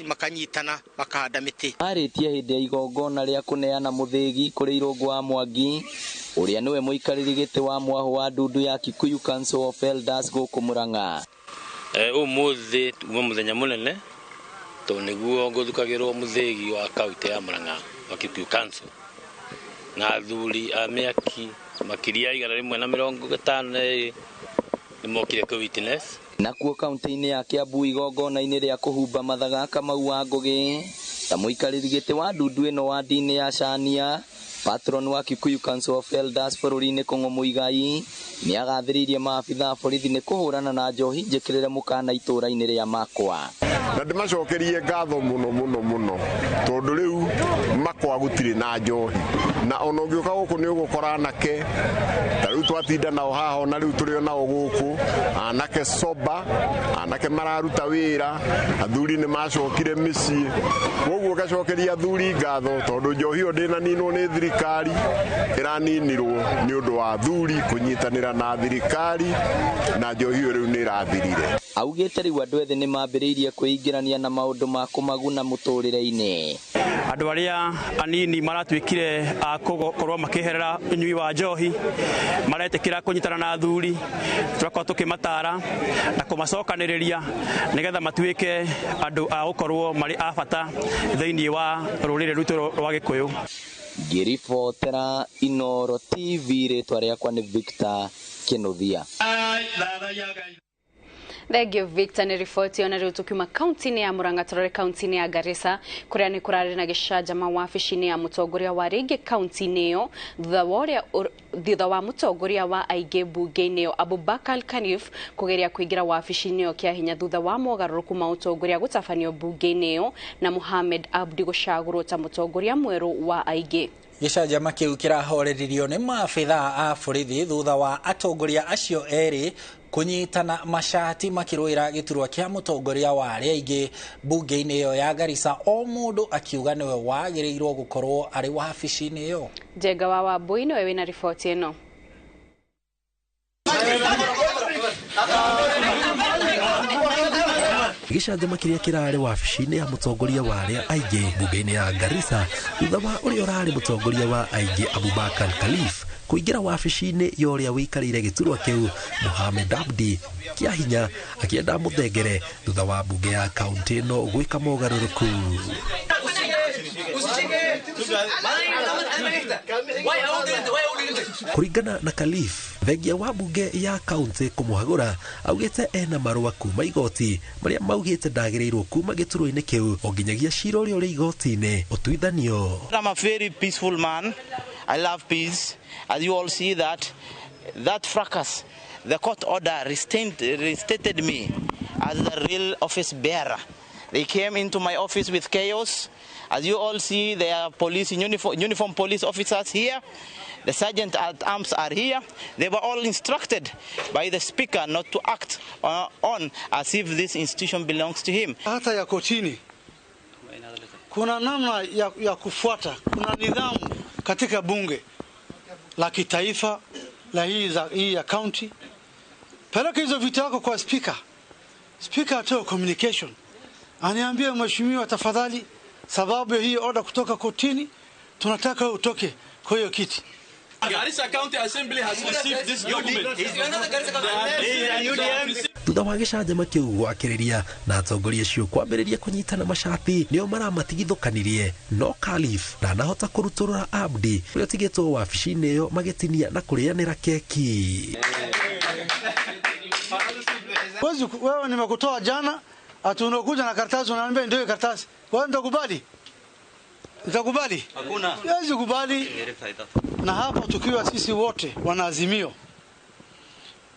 makanyitana makahanda mĩtĩ. Arĩtie hĩndĩ ya igongona rĩa kũneana mũthĩgi kũrĩ Irũngũ wa Mwangi ũrĩa nĩwe mũikarĩri gĩtĩ wa mwahũ wa ndundu ya Kikuyu Council of Elders gũkũ Murang'a. Ũmũthĩ uma mũthenya mũnene tondũ nĩguo ngũthukagĩrwo mũthĩgi wa kaunti ya Murang'a wa Kikuyu Council na athuri a mĩaki makĩria 152 nĩmokire kũ witness. Nakuo kaunti-inĩ ya Kiambu igongona-inĩ rĩa kũhumba mathaga Kamau wa Ngũgĩ ta mũikarĩri gĩtĩ wa ndundu ĩno wandi-inĩ ya Cania, patron wa Kikuyu Council of Elders bũrũri-inĩ Kũng'ũ Mũigai nĩ agathĩrĩirie maabitha a borithi nĩ kũhũrana na njohi njĩkĩrĩre mũkana itũũra-inĩ rĩa Makwa. Na ndĩmacokerie ngatho mũno mũno mũno tondũ rĩu Makwa gũtirĩ na njohi, na ona ũngĩũka gũkũ nĩ ũgũkora anake ta rĩu twatinda nao haha, ona rĩu tũrĩ onao gũkũ, anake soba, anake mararuta wĩra, athuri nĩ macokire mĩciĩ. Koguo ngacokeria athuri ngatho tondũ njohi ĩyo ndĩnaninwo nĩ thirikari, ĩraninirwo nĩ ũndũ wa athuri kũnyitanĩra na thirikari, na njohi ĩyo rĩu nĩ ĩrathirire. Augĩte rĩu andũ ethĩ nĩ mambĩrĩirie kwĩingĩrania na maũndũ ma kũmaguna mũtũrĩre-inĩ. Andũ arĩa anini maratuĩkire a gũkorwo makĩherera ũnyui wa njohi, maretĩkĩra kũnyitana na athuri, tũrakorwo tũkĩmatara na kũmacokanĩrĩria nĩgetha matuĩke andũ a gũkorwo marĩ a bata thĩinĩ wa rũrĩrĩ rwitũ rwa Gĩkũyũ. Ngĩribotera Inooro TV, rĩtwa rĩakwa nĩ Victor Kĩnuthia. Thank you Victor nĩ riboti ona rĩu tukiuma kaunti-inĩ ya Murang'a tũrore kaunti-inĩ ya Garissa kũrĩa nĩ kũrarĩ na gĩcanjama wabici-inĩ ya mũtongoria wa rĩngĩ kaunti-inĩ ĩyo thutha wa mũtongoria wa aingĩ mbunge-inĩ ĩyo Abubakar Khalif kũgeria kũingĩra wabici-inĩ ĩyo kĩa hinya thutha wa mogarũrũku ma ũtongoria gũtabanio mbunge-inĩ ĩyo na Mohamed Abdi gũcagũrwo ta mũtongoria mwerũ wa aingĩ. Gĩcanjama kĩu kĩrahoreririo nĩ maabitha a borithi thutha wa atongoria acio erĩ kũnyitana macati makĩrũĩra gĩturwa kĩa mũtongoria wa arĩa aingĩ mbunge-inĩ ĩyo ya Garissa, o mũndũ akiuga nĩwe wagĩrĩirwo gũkorwo arĩ wabici-inĩ ĩyo. Njenga wa Wambui nĩwe wĩna riboti ĩno. Gĩcanjama kĩrĩa kĩrarĩ wabici-inĩ ya mũtongoria wa arĩa aingĩ mbunge-inĩ ya Garissa thutha wa ũrĩa ũrarĩ mũtongoria wa aingĩ Abubakar Khalif kũingĩra wabici-inĩ ya ũrĩa wĩikarĩire gĩturwa kĩu Mohamed Abdi kĩa hinya akĩenda mũthengere thutha wa mbunge ya kaunti ĩno gwĩka mogarũrũku. Kuringana na Khalif, thengia wa bunge ya kaunti kumuhagura augite ena marua kuma igoti maria maugite ndagiriirwo kuma giturwa-ini kiu o nginyagia cira uria uri igoti-ini utuithanio. I'm a very peaceful man. I love peace. As you all see that fracas, the court order reinstated me as the real office bearer. They came into my office with chaos. As you all see, there are police in uniform police officers here. The sergeant at arms are here. They were all instructed by the speaker not to act on as if this institution belongs to him. Hata ya kotini kuna namna ya kufuata, kuna nidhamu katika bunge la kitaifa la hii ya county. Peleka hizo vitu yako kwa speaker. Speaker atoe communication. Aniambie mheshimiwa, tafadhali, sababu hii order kutoka kotini tunataka utoke kwa hiyo kiti. Garissa County Assembly has received this document. Thutha wa gĩcanjama kĩu gwakĩrĩria na atongoria acio kwambĩrĩria kũnyitana macati nĩo maramatigithũkanirie, no Khalif ndanahota kũrutũrũra Abdi ũrĩa ũtigĩtwo wabici-inĩ ĩyo magĩtinia na kũrĩanĩra keki. Wewe nimekutoa jana, ati unakuja na karatasi unaniambia ndio karatasi. Wewe nitakubali? Nitakubali? Hakuna. Siwezi kubali. Na hapa tukiwa sisi wote wanaazimio,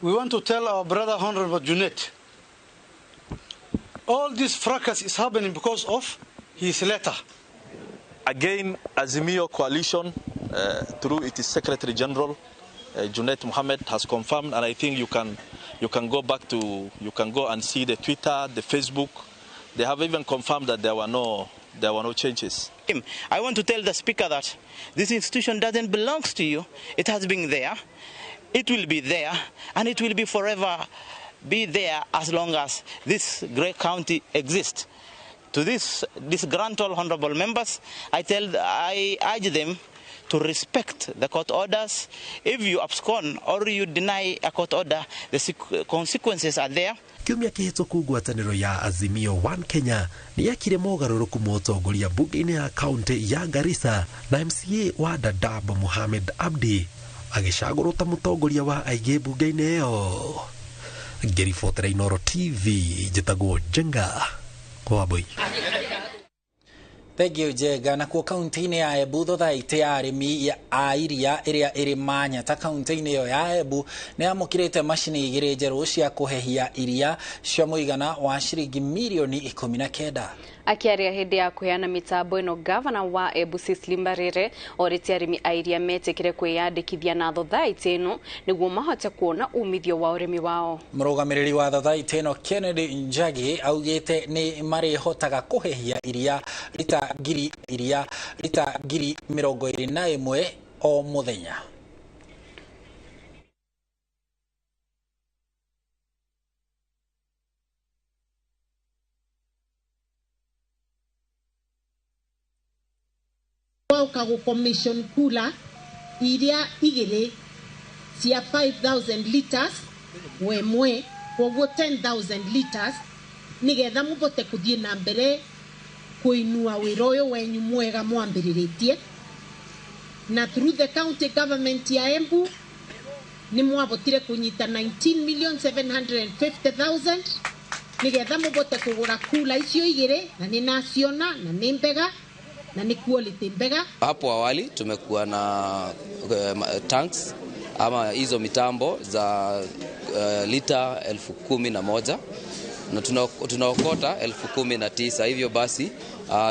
we want to tell our brother Honorable Junet, all this fracas is happening because of his letter. Again, Azimio Coalition, through its Secretary General, Junet Mohammed, has confirmed, and I think you can go back to, you can go and see the Twitter, the Facebook. They have even confirmed that there were no changes. I want to tell the speaker that this institution doesn't belong to you. It has been there, it will be there, and it will be forever be there as long as this great county exists. To this disgruntled honorable members, I urge them to respect the court orders. If you abscond or you deny a court order, the consequences are there. Kiumia kĩhĩtũku ngwatanĩro ya Azimio One Kenya nĩ yekire mogarũrũku ma ũtongoria bunge-inĩ ya kaunti ya Garissa na MCA wa Dadaab Mohamed Abdi agĩcagũrwo ta mũtongoria wa aingĩ bunge-inĩ ĩyo. Ngĩribotera Inooro TV, njĩtagwo Njenga Wambui. Thank you Njega. Nakuo kaunti-inĩ ya Embu, thothaitĩ ya arĩmi a iria ĩrĩa ĩrĩ Manyata kaunti-inĩ ĩyo ya Embu nĩ yamũkĩrĩte macini igĩrĩ njerũ cia kũhehia iria cia mũigana wa ciringi mirioni 19. Akiaria hĩndĩ ya kũheana mĩtambo ĩno, gavana wa Embu Cecily Mbarire orĩtie arĩmi a iria metĩkĩre kwĩyandĩkithia na thothaitĩ ĩno nĩguo mahote kuona umithio wa ũrĩmi wao. Mũrũgamĩrĩri wa thothaitĩ ĩno Kennedy Njagi augĩte nĩ marĩhotaga kũhehia iria rita 21,000 o mũthenya. Wauka gu commission kula iria igiri cia 5000 liters wemwe koguo 10000 liters nigetha mubote kuthie na mbere kuinua wira uyu wenyu mwega mwambiriritie. Na through the county government ya Embu ni mwabotire kunyita 19,750,000 nigetha mubote kugura kula icio igiri na ni naciona na ni mbega na ni quality mbega. Hapo awali tumekuwa na tanks ama hizo mitambo za lita 11,000 na tunaokota 19,000. Hivyo basi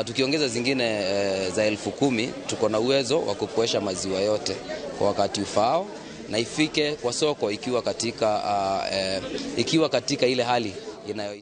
tukiongeza zingine za 10,000 tuko na uwezo wa kupoesha maziwa yote kwa wakati ufaao na ifike kwa soko ikiwa katika ile hali inayo.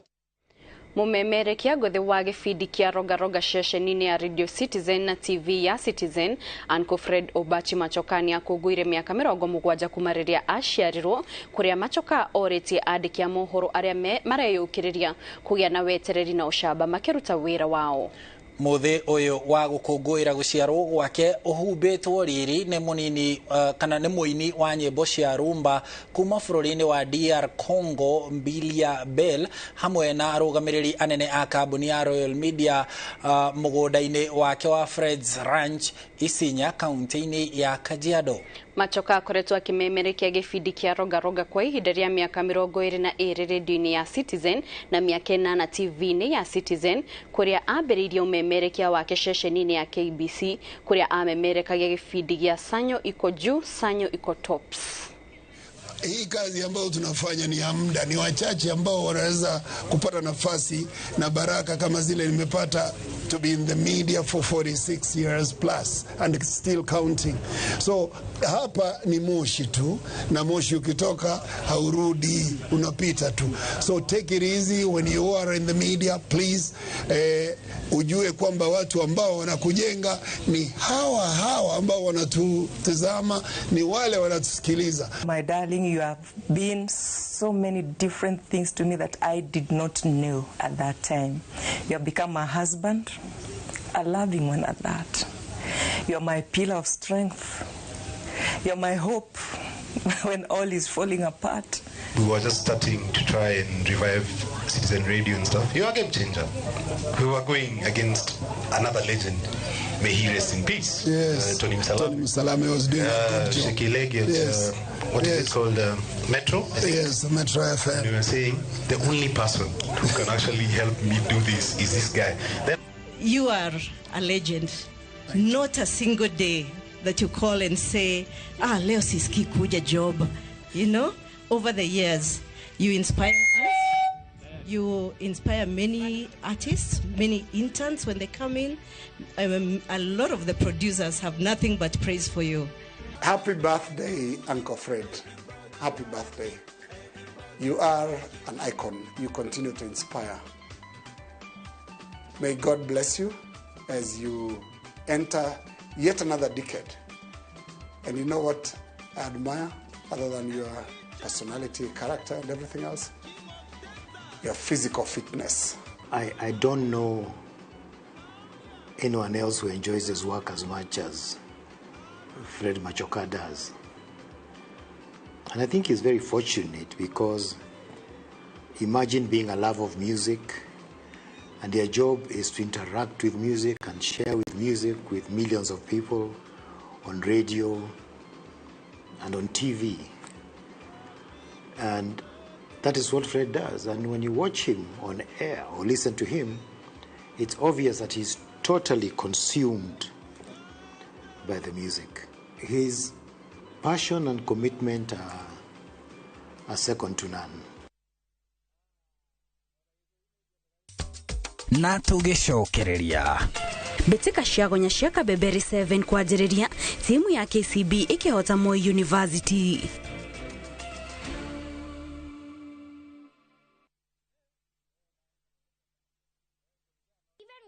Mumemerekia gothe wa gĩbindi kĩa Roga Roga ceceni-inĩ ya Radio Citizen na TV ya Citizen, Uncle Fred Obachi Machoka nĩakũngũire mĩaka 70 kuma rĩrĩa aciarirwo, kũrĩa Machoka orĩtie andĩki a mohoro arĩa mareyũkĩrĩria kũgĩa na wetereri na ũcamba makĩruta wĩra wao. Muthi uyu wa gukungũĩra gũciarwo gwake ũhumbĩtwo riri nĩ mũnini kana nĩ mũini wa nyĩmbo cia rumba kuma bũrũri-inĩ wa DR Congo Mbilia Bel hamwe na arũgamĩrĩri anene a kambuni ya Royal Media mũgũnda-inĩ wake wa Fred's Ranch Isinya kaunti-inĩ ya Kajiado. Machoka akoretwo akimemerekia gĩbindi kĩa Roga Roga kwa ihinda rĩa mĩaka 22 redio-inĩ ya Citizen na mĩaka 8 TV-inĩ ya Citizen kũrĩa ambĩrĩirie ũmemerekia wake ceceni-inĩ ya KBC kũrĩa amemerekagia gĩbindi gĩa Sanyo Iko Juu, Sanyo Iko Tops. Hii kazi ambayo tunafanya ni ya muda, ni wachache ambao wanaweza kupata nafasi na baraka kama zile nimepata to be in the media for 46 years plus and still counting. So hapa ni moshi tu, na moshi ukitoka haurudi, unapita tu. So take it easy when you are in the media, please. Ujue kwamba watu ambao wanakujenga ni hawa hawa ambao wanatutazama, ni wale wanatusikiliza. My darling, you have been so many different things to me that I did not know at that time. You have become my husband, a loving one at that. You are my pillar of strength. You are my hope when all is falling apart. We were just starting to try and revive Citizen Radio and stuff. You are a game changer. We were going against another legend. May he rest in peace. Yes. Tony Msalame. Tony Msalame was doing a good job. Shekilege at, yes. What yes. is it called? Metro? I think. Yes, Metro FM. And we were saying the only person who can actually help me do this is this guy. Then you are a legend. Not a single day that you call and say, ah, leo siski kuja job. You know, over the years, you inspire us. You inspire many artists, many interns when they come in. A lot of the producers have nothing but praise for you. Happy birthday, Uncle Fred. Happy birthday. You are an icon. You continue to inspire. May God bless you as you enter yet another decade. And you know what I admire, other than your personality, character, and everything else? Your physical fitness. I don't know anyone else who enjoys his work as much as Fred Machoka does. And I think he's very fortunate because imagine being a lover of music, and their job is to interact with music and share with music with millions of people on radio and on TV. And that is what Fred does. And when you watch him on air or listen to him, it's obvious that he's totally consumed by the music. His passion and commitment are second to none. Na tũgĩcokereria mbĩtĩka cia gonya cia Kabeberi 7 kwanjĩrĩria timu ya KCB ĩkĩhota Moi University.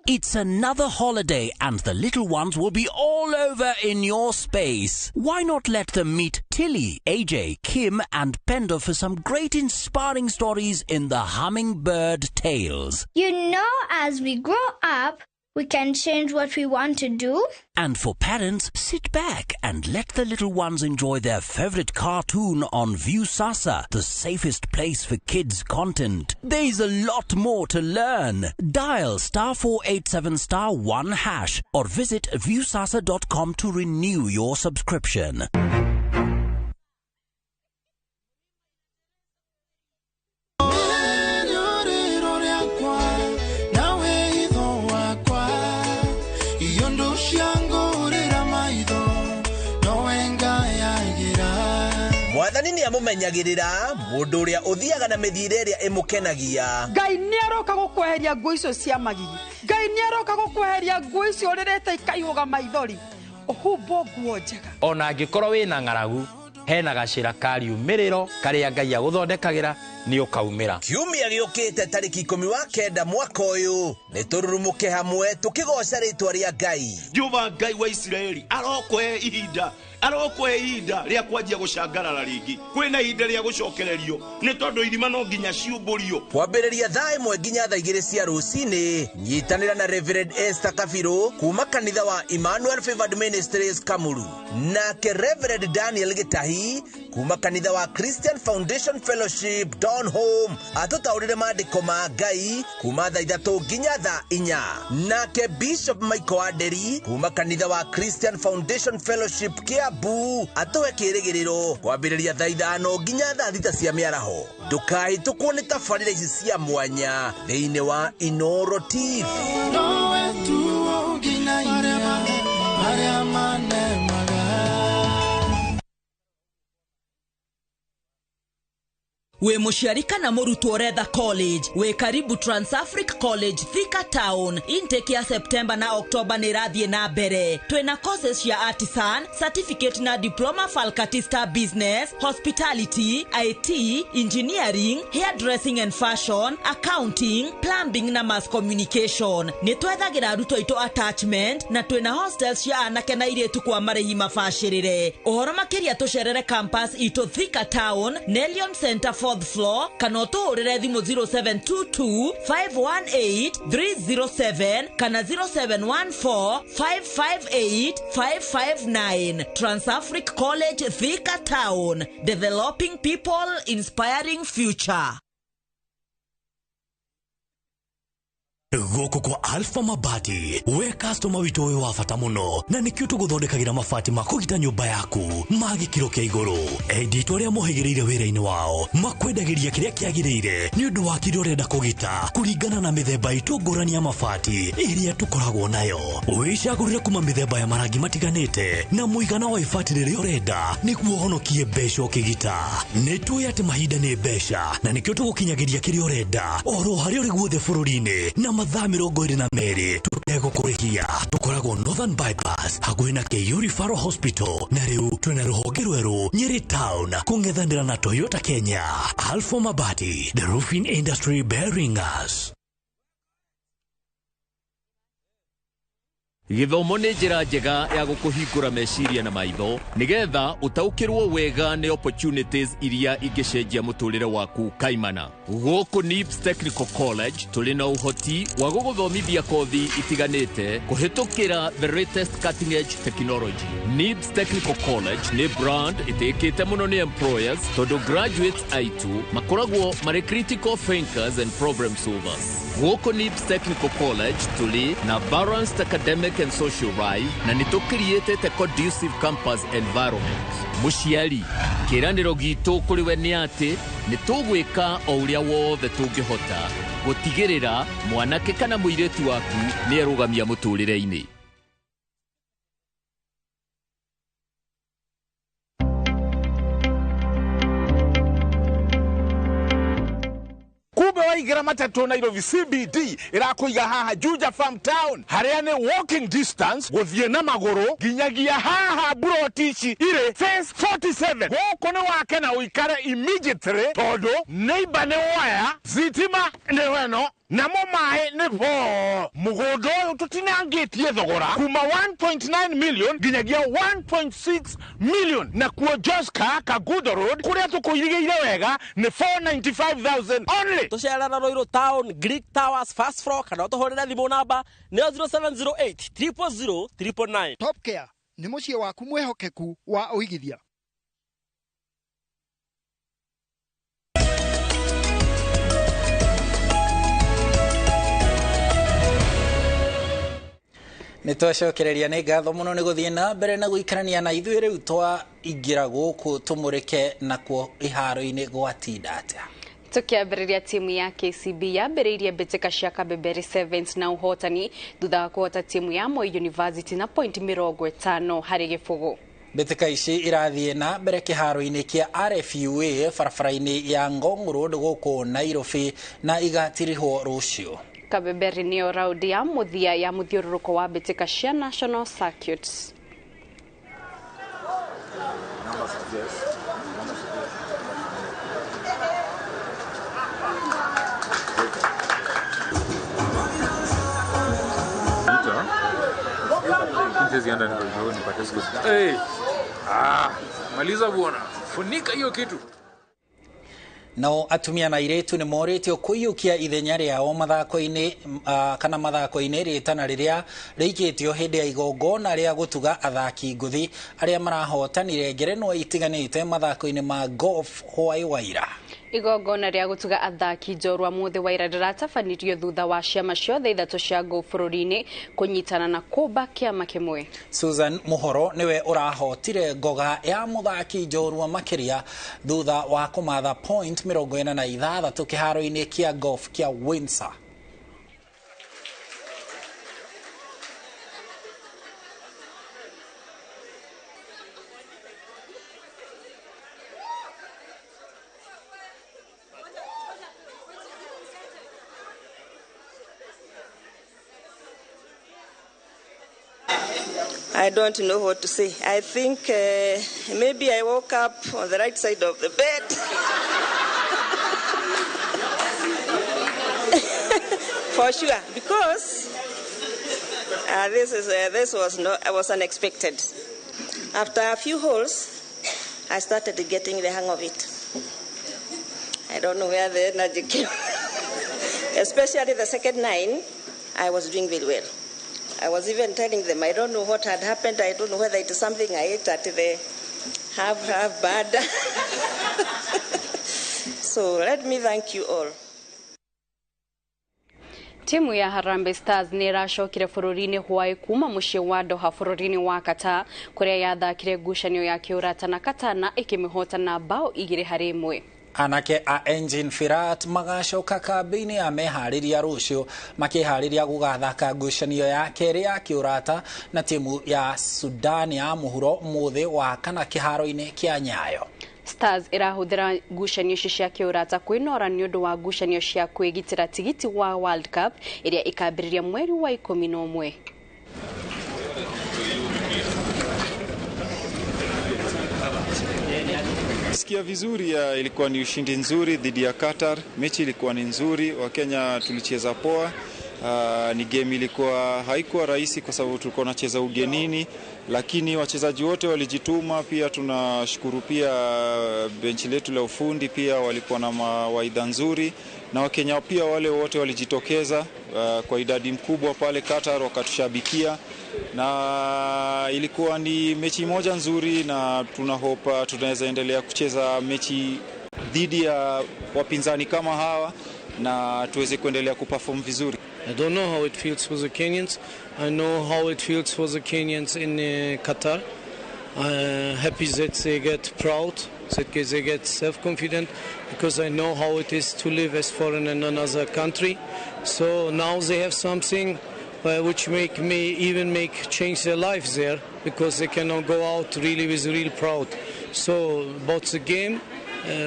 It's another holiday and the little ones will be all over in your space. Why not let them meet Tilly, AJ, Kim and Pendo for some great inspiring stories in the Hummingbird Tales. You know, as we grow up, we can change what we want to do. And for parents, sit back and let the little ones enjoy their favorite cartoon on Viusasa, the safest place for kids' content. There's a lot more to learn. Dial *487*1# or visit viusasa.com to renew your subscription. Mwathani nĩ amũmenyagĩrĩra mũndũ ũrĩa ũthiaga na mĩthiĩre ĩrĩa ĩmũkenagia. Ngai nĩ aroka gũkweheria nguo icio cia magigi. Ngai nĩ aroka gũkweheria nguo icio ũrĩrĩte ikaihũga maithori. Ũhumbwo nguo njega. Ona angĩkorwo wĩna ng'aragu, hena gacĩra ka riumĩrĩro karĩa Ngai agũthondekagĩra nĩ ũkaumĩra. Kiumia gĩũkĩte tarĩki 19 mwaka ũyũ nĩ tũrurumũke hamwe tũkĩgoca rĩtwa rĩa Ngai. Jehova Ngai wa Isiraeli arokũhe ihinda Arokwe ihinda rĩa kwanjia gũcangarara rĩngĩ. Kwĩna ihinda rĩa gũcokererio nĩ tondũ irima no nginya ciũmbũrio. Kwambĩrĩria thaa 1 nginya thaa 2 cia rũcinĩ, nyitanĩra na Reverend Esther Kabiru kuma kanitha wa Emmanuel Favored Ministries Kamuru, nake Reverend Daniel Gitahi kuma kanitha wa Christian Foundation Fellowship Don Home atũtaũrĩre maandĩko ma Ngai kuma thaa 3 nginya thaa 4, nake Bishop Michael Aderi kuma kanitha wa Christian Foundation Fellowship Kiambu atũhe kĩrĩgĩrĩro kwambĩrĩria thaa 5 nginya thaa 6 cia mĩaraho. Ndũkahĩtũkwo nĩ tabarĩra ici cia mwanya thĩinĩ wa Inoro TV. Wĩ mũciari kana mũrutwo ũretha college, wĩ karibu Transafric College Thika Town. Intake ya September na October nĩ ĩrathiĩ na mbere. Twĩna courses cia artisan, certificate na diploma faculty business, hospitality, IT, engineering, hairdressing and fashion, accounting, plumbing na mass communication. Nĩ twethagĩra arutwo aitũ attachment na twĩna hostels cia anake na airĩtu kwa marĩhi mabacĩrĩre. Ũhoro makĩria tũcerere campus itũ Thika Town, Nelion Center 4th floor, kana ũtũhũrĩre thimũ 0722 518 307 kana 0714 558 559. Transafric College Thika Town, developing people, inspiring future. Gũkũ kwa Alpha Mabati, we customer witũ wĩ wa bata mũno, na nĩkĩo tũgũthondekagĩra mabati ma kũgita nyũmba yaku ma gĩkĩro kĩa igũrũ. Endia itũ arĩa mohĩgĩrĩire wĩra-inĩ wao makwendagĩria kĩrĩa kĩagĩrĩire nĩ ũndũ wa kĩrĩa ũrenda kũgita kũringana na mĩthemba itũ ngũrani ya mabati ĩrĩa tũkoragwo nayo. Wĩcagũrĩre kuma mĩthemba ya marangi matiganĩte na mũigana wa ibati rĩrĩa ũrenda nĩguo ũhonokie mbeca ũkĩgita. Nĩ tũĩ atĩ mahinda nĩ mbeca na nĩkĩo tũgũkinyagĩria kĩrĩa ũrenda oro harĩa ũrĩ guothe bũrũri-inĩ na mathaa 22 tũtegũkũrĩhia. Tũkoragwo Northern Bypass hakuhĩ na KU Referral Hospital, na rĩu twĩna rũhonge rwerũ Nyeri Town kũng'ethanĩra na Toyota Kenya. Alpha Mabati, the roofing industry bearing us. Gĩthomo nĩ njĩra njega ya gũkũhingũra meciria na maitho nĩgetha ũtaũkĩrwo wega nĩ opportunities iria ingĩcenjia mũtũrĩre waku kaimana. Gũkũ NIBS Technical College tũrĩ na ũhoti wa gũgũthomithia kothi itiganĩte kũhĩtũkĩra the latest cutting edge technology. NIBS Technical College nĩ brand ĩtĩkĩte mũno nĩ employers tondũ graduates aitũ makoragwo marĩ critical thinkers and problem solvers. Gũkũ NIBS Technical College tũrĩ na balanced academic and social life na nĩ tũkiriĩtĩte conducive campus environment. Mũciari, kĩĩranĩro gitũ kũrĩ we nĩ atĩ nĩ tũgwĩka o ũrĩa wothe tũngĩhota gũtigĩrĩra mwanake kana mũirĩtu waku nĩ erũgamia mũtũrĩre-inĩ. Kumbe waigĩra matatũ Nairobi CBD ĩrakũiga haha Juja Farm Town harĩa nĩ walking distance gũthiĩ na magũrũ nginyagia haha buroti ici irĩ phase 47. Gũkũ nĩ wake na ũikare immediately tondũ neighbor nĩ waya, thitima nĩ weno, namo maĩ nĩ bo. Mũgũnda ũyũ tũtinangĩtie thogora kuma 1.9 million nginyagia 1.6 million, na kuo Joska Kagudo Road kũrĩa tũkũirigĩire wega nĩ 495,000 only. Tũcerera Ruiru Town, Greek Towers first floor, kana ũtũhũrĩre thimũ namba nĩyo 0708 000 999. Top Care nĩ mũciĩ waku mwĩhokeku wa ũigithia. Nĩ twacokereria nĩ ngatho mũno nĩ gũthiĩ na mbere na gũikarania na ithuĩ. Rĩu twaingĩra gũkũ tũmũrĩke nakuo iharo-inĩ gwatinda atĩa. Tukiambĩrĩria timu ya KCB yambĩrĩirie mbĩtĩka cia Kabeberi Sevens na ũhotani thutha wa kũhota timu ya Moi University na point 50 harĩ gĩbũgũ. Mbĩtĩka ici irathiĩ na mbere kĩharo-inĩ kĩa RFUA barabara-inĩ ya Ngong Road gũkũ Nairobi na igatirihwo rũciũ. Kabeberi nĩyo raundi ya mũthia ya mũthiũrũrũko wa mbĩtĩka cia National Circuits. Hey. Maliza bwana, funika hiyo kitu. Nao atumia na airĩtu nĩ morĩtio kũiyũkia ithenya rĩao mathako-inĩ kana mathako-inĩ rĩtana rĩrĩa rĩikĩtio hĩndĩ ya igongona rĩa gũtuga athaki ngũthi arĩa marahotanire ngerenwa itiganĩte mathako-inĩ ma golf hwaĩ wa ira. Igongona rĩa gũtuga athaki njorua mũthĩ wa ira rĩratabanirio thutha wa ciama ciothe ithatũ cia golf bũrũri-inĩ kũnyitana na kũmba kĩama kĩmwe. Susan Muhoro niwe ũrahotire ngoga ya mũthaki njorua makĩria thutha wa kũmatha point 46 kĩharo-inĩ kĩa golf kĩa Windsor. I don't know what to say. I think maybe I woke up on the right side of the bed. For sure, because this was unexpected. After a few holes, I started getting the hang of it. I don't know where the energy came. Especially the second nine, I was doing very well. I was even telling them, I don't know what had happened. I don't know whether it is something I ate at the half bad. So let me thank you all. Timu ya Harambee Stars nĩ ĩracokire bũrũri-inĩ hwaĩ kuma mũciĩ wa Doha bũrũri-inĩ wa Qatar kũrĩa yathakire ngucanio ya kĩũrata na Qatar na ĩkĩmĩhota na bao 2-1. Anake a Engine Firat magacoka kambĩ-inĩ ya meharĩria rũciũ makĩharĩria gũgathaka ngucanio ya kerĩ ya kĩũrata na timu ya Sudan ya mũhuro mũthĩ wa kana kĩharo-inĩ kĩa Nyayo. Stars ĩrahũthĩra ngucanio icio cia kĩũrata kwĩnora nĩ ũndũ wa ngucanio cia kwĩgitĩra tigiti wa World Cup ĩrĩa ĩkambĩrĩria mweri wa 11. Sikia vizuri, ilikuwa ni ushindi nzuri dhidi ya Qatar. Mechi ilikuwa ni nzuri, Wakenya tulicheza poa. Ni game ilikuwa haikuwa rahisi kwa sababu tulikuwa tunacheza ugenini, lakini wachezaji wote walijituma. Pia tunashukuru pia benchi letu la ufundi, pia walikuwa na mawaidha nzuri, na Wakenya pia wale wote walijitokeza kwa idadi mkubwa pale Qatar wakatushabikia, na ilikuwa ni mechi moja nzuri, na tunahopa tunaweza endelea kucheza mechi dhidi ya wapinzani kama hawa na tuweze kuendelea kuperform vizuri. I don't know how it feels for the Kenyans. I know how it feels for the Kenyans in Qatar. Happy that they get proud, that they get self-confident, because I know how it is to live as foreigner in another country. So now they have something which make me even make change their lives there, because they cannot go out really with real proud. So about the game,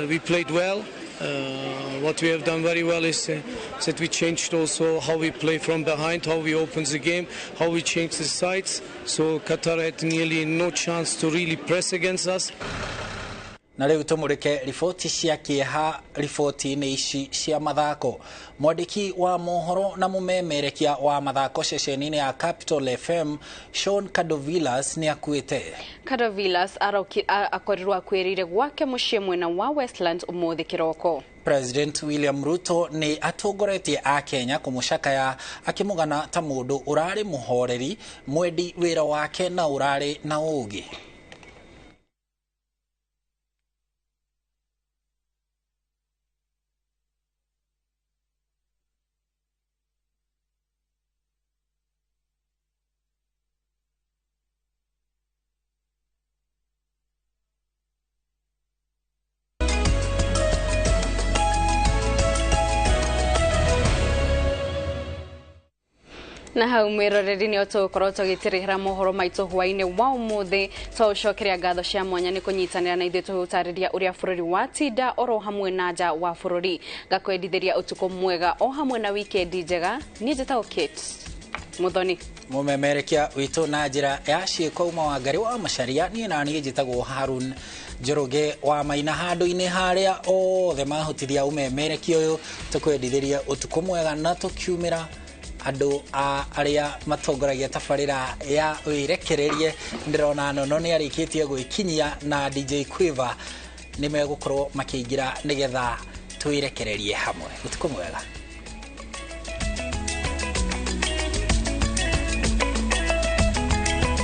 we played well. What we have done very well is that we changed also how we play from behind, how we open the game, how we change the sides. So Qatar had nearly no chance to really press against us. Na rĩu tũmũrĩke riboti cia kĩeha riboti-inĩ ici cia mathako. Mwandĩki wa mohoro na mũmemerekia wa mathako ceceni-inĩ ya Capital FM Sean Cadovilas nĩ akuĩte. Cadovilas akorirwo akuĩrĩire gwake mũciĩ mwena wa Westlands ũmũthĩ kĩroko. President William Ruto nĩ atongoretie a Kenya kũmũcakaya akĩmũgana ta mũndũ ũrarĩ mũhoreri, mwendi wĩra wake na ũrarĩ na ũũgĩ. Na hau mwiroreri ni tũgũkorwo tũgĩtĩrĩra mohoro maitũ hwaĩ-inĩ wa ũmũthĩ. Twaũcokeria ngatho cia mwanya nĩ kũnyitanĩra na ithuĩ tũgũtarĩria ũrĩa bũrũri watinda oro hamwe na nja wa bũrũri. Ngakwendithĩria ũtukũ mwega o hamwe na wikendi njega. Niĩ njĩtagwo Kate Muthoni. Mũmemerekia witũ na njĩra ya ciĩko uma wa Ngarĩ wa Macharia. Niĩ na niĩ njĩtagwo Harun Njoroge wa Maina. Handũ-inĩ harĩa othe mahotithia ũmemerekia ũyũ, tũkwendithĩria ũtukũ mwega na tũkiumĩra Andũ a arĩa matongoragia tabarĩra ya wĩrekererie, ndĩrona Nono nĩ arĩkĩtie gwĩkinyia na DJ Quiver nĩ megũkorwo makĩingĩra nĩgetha twĩrekererie hamwe. Ũtukũ mwega.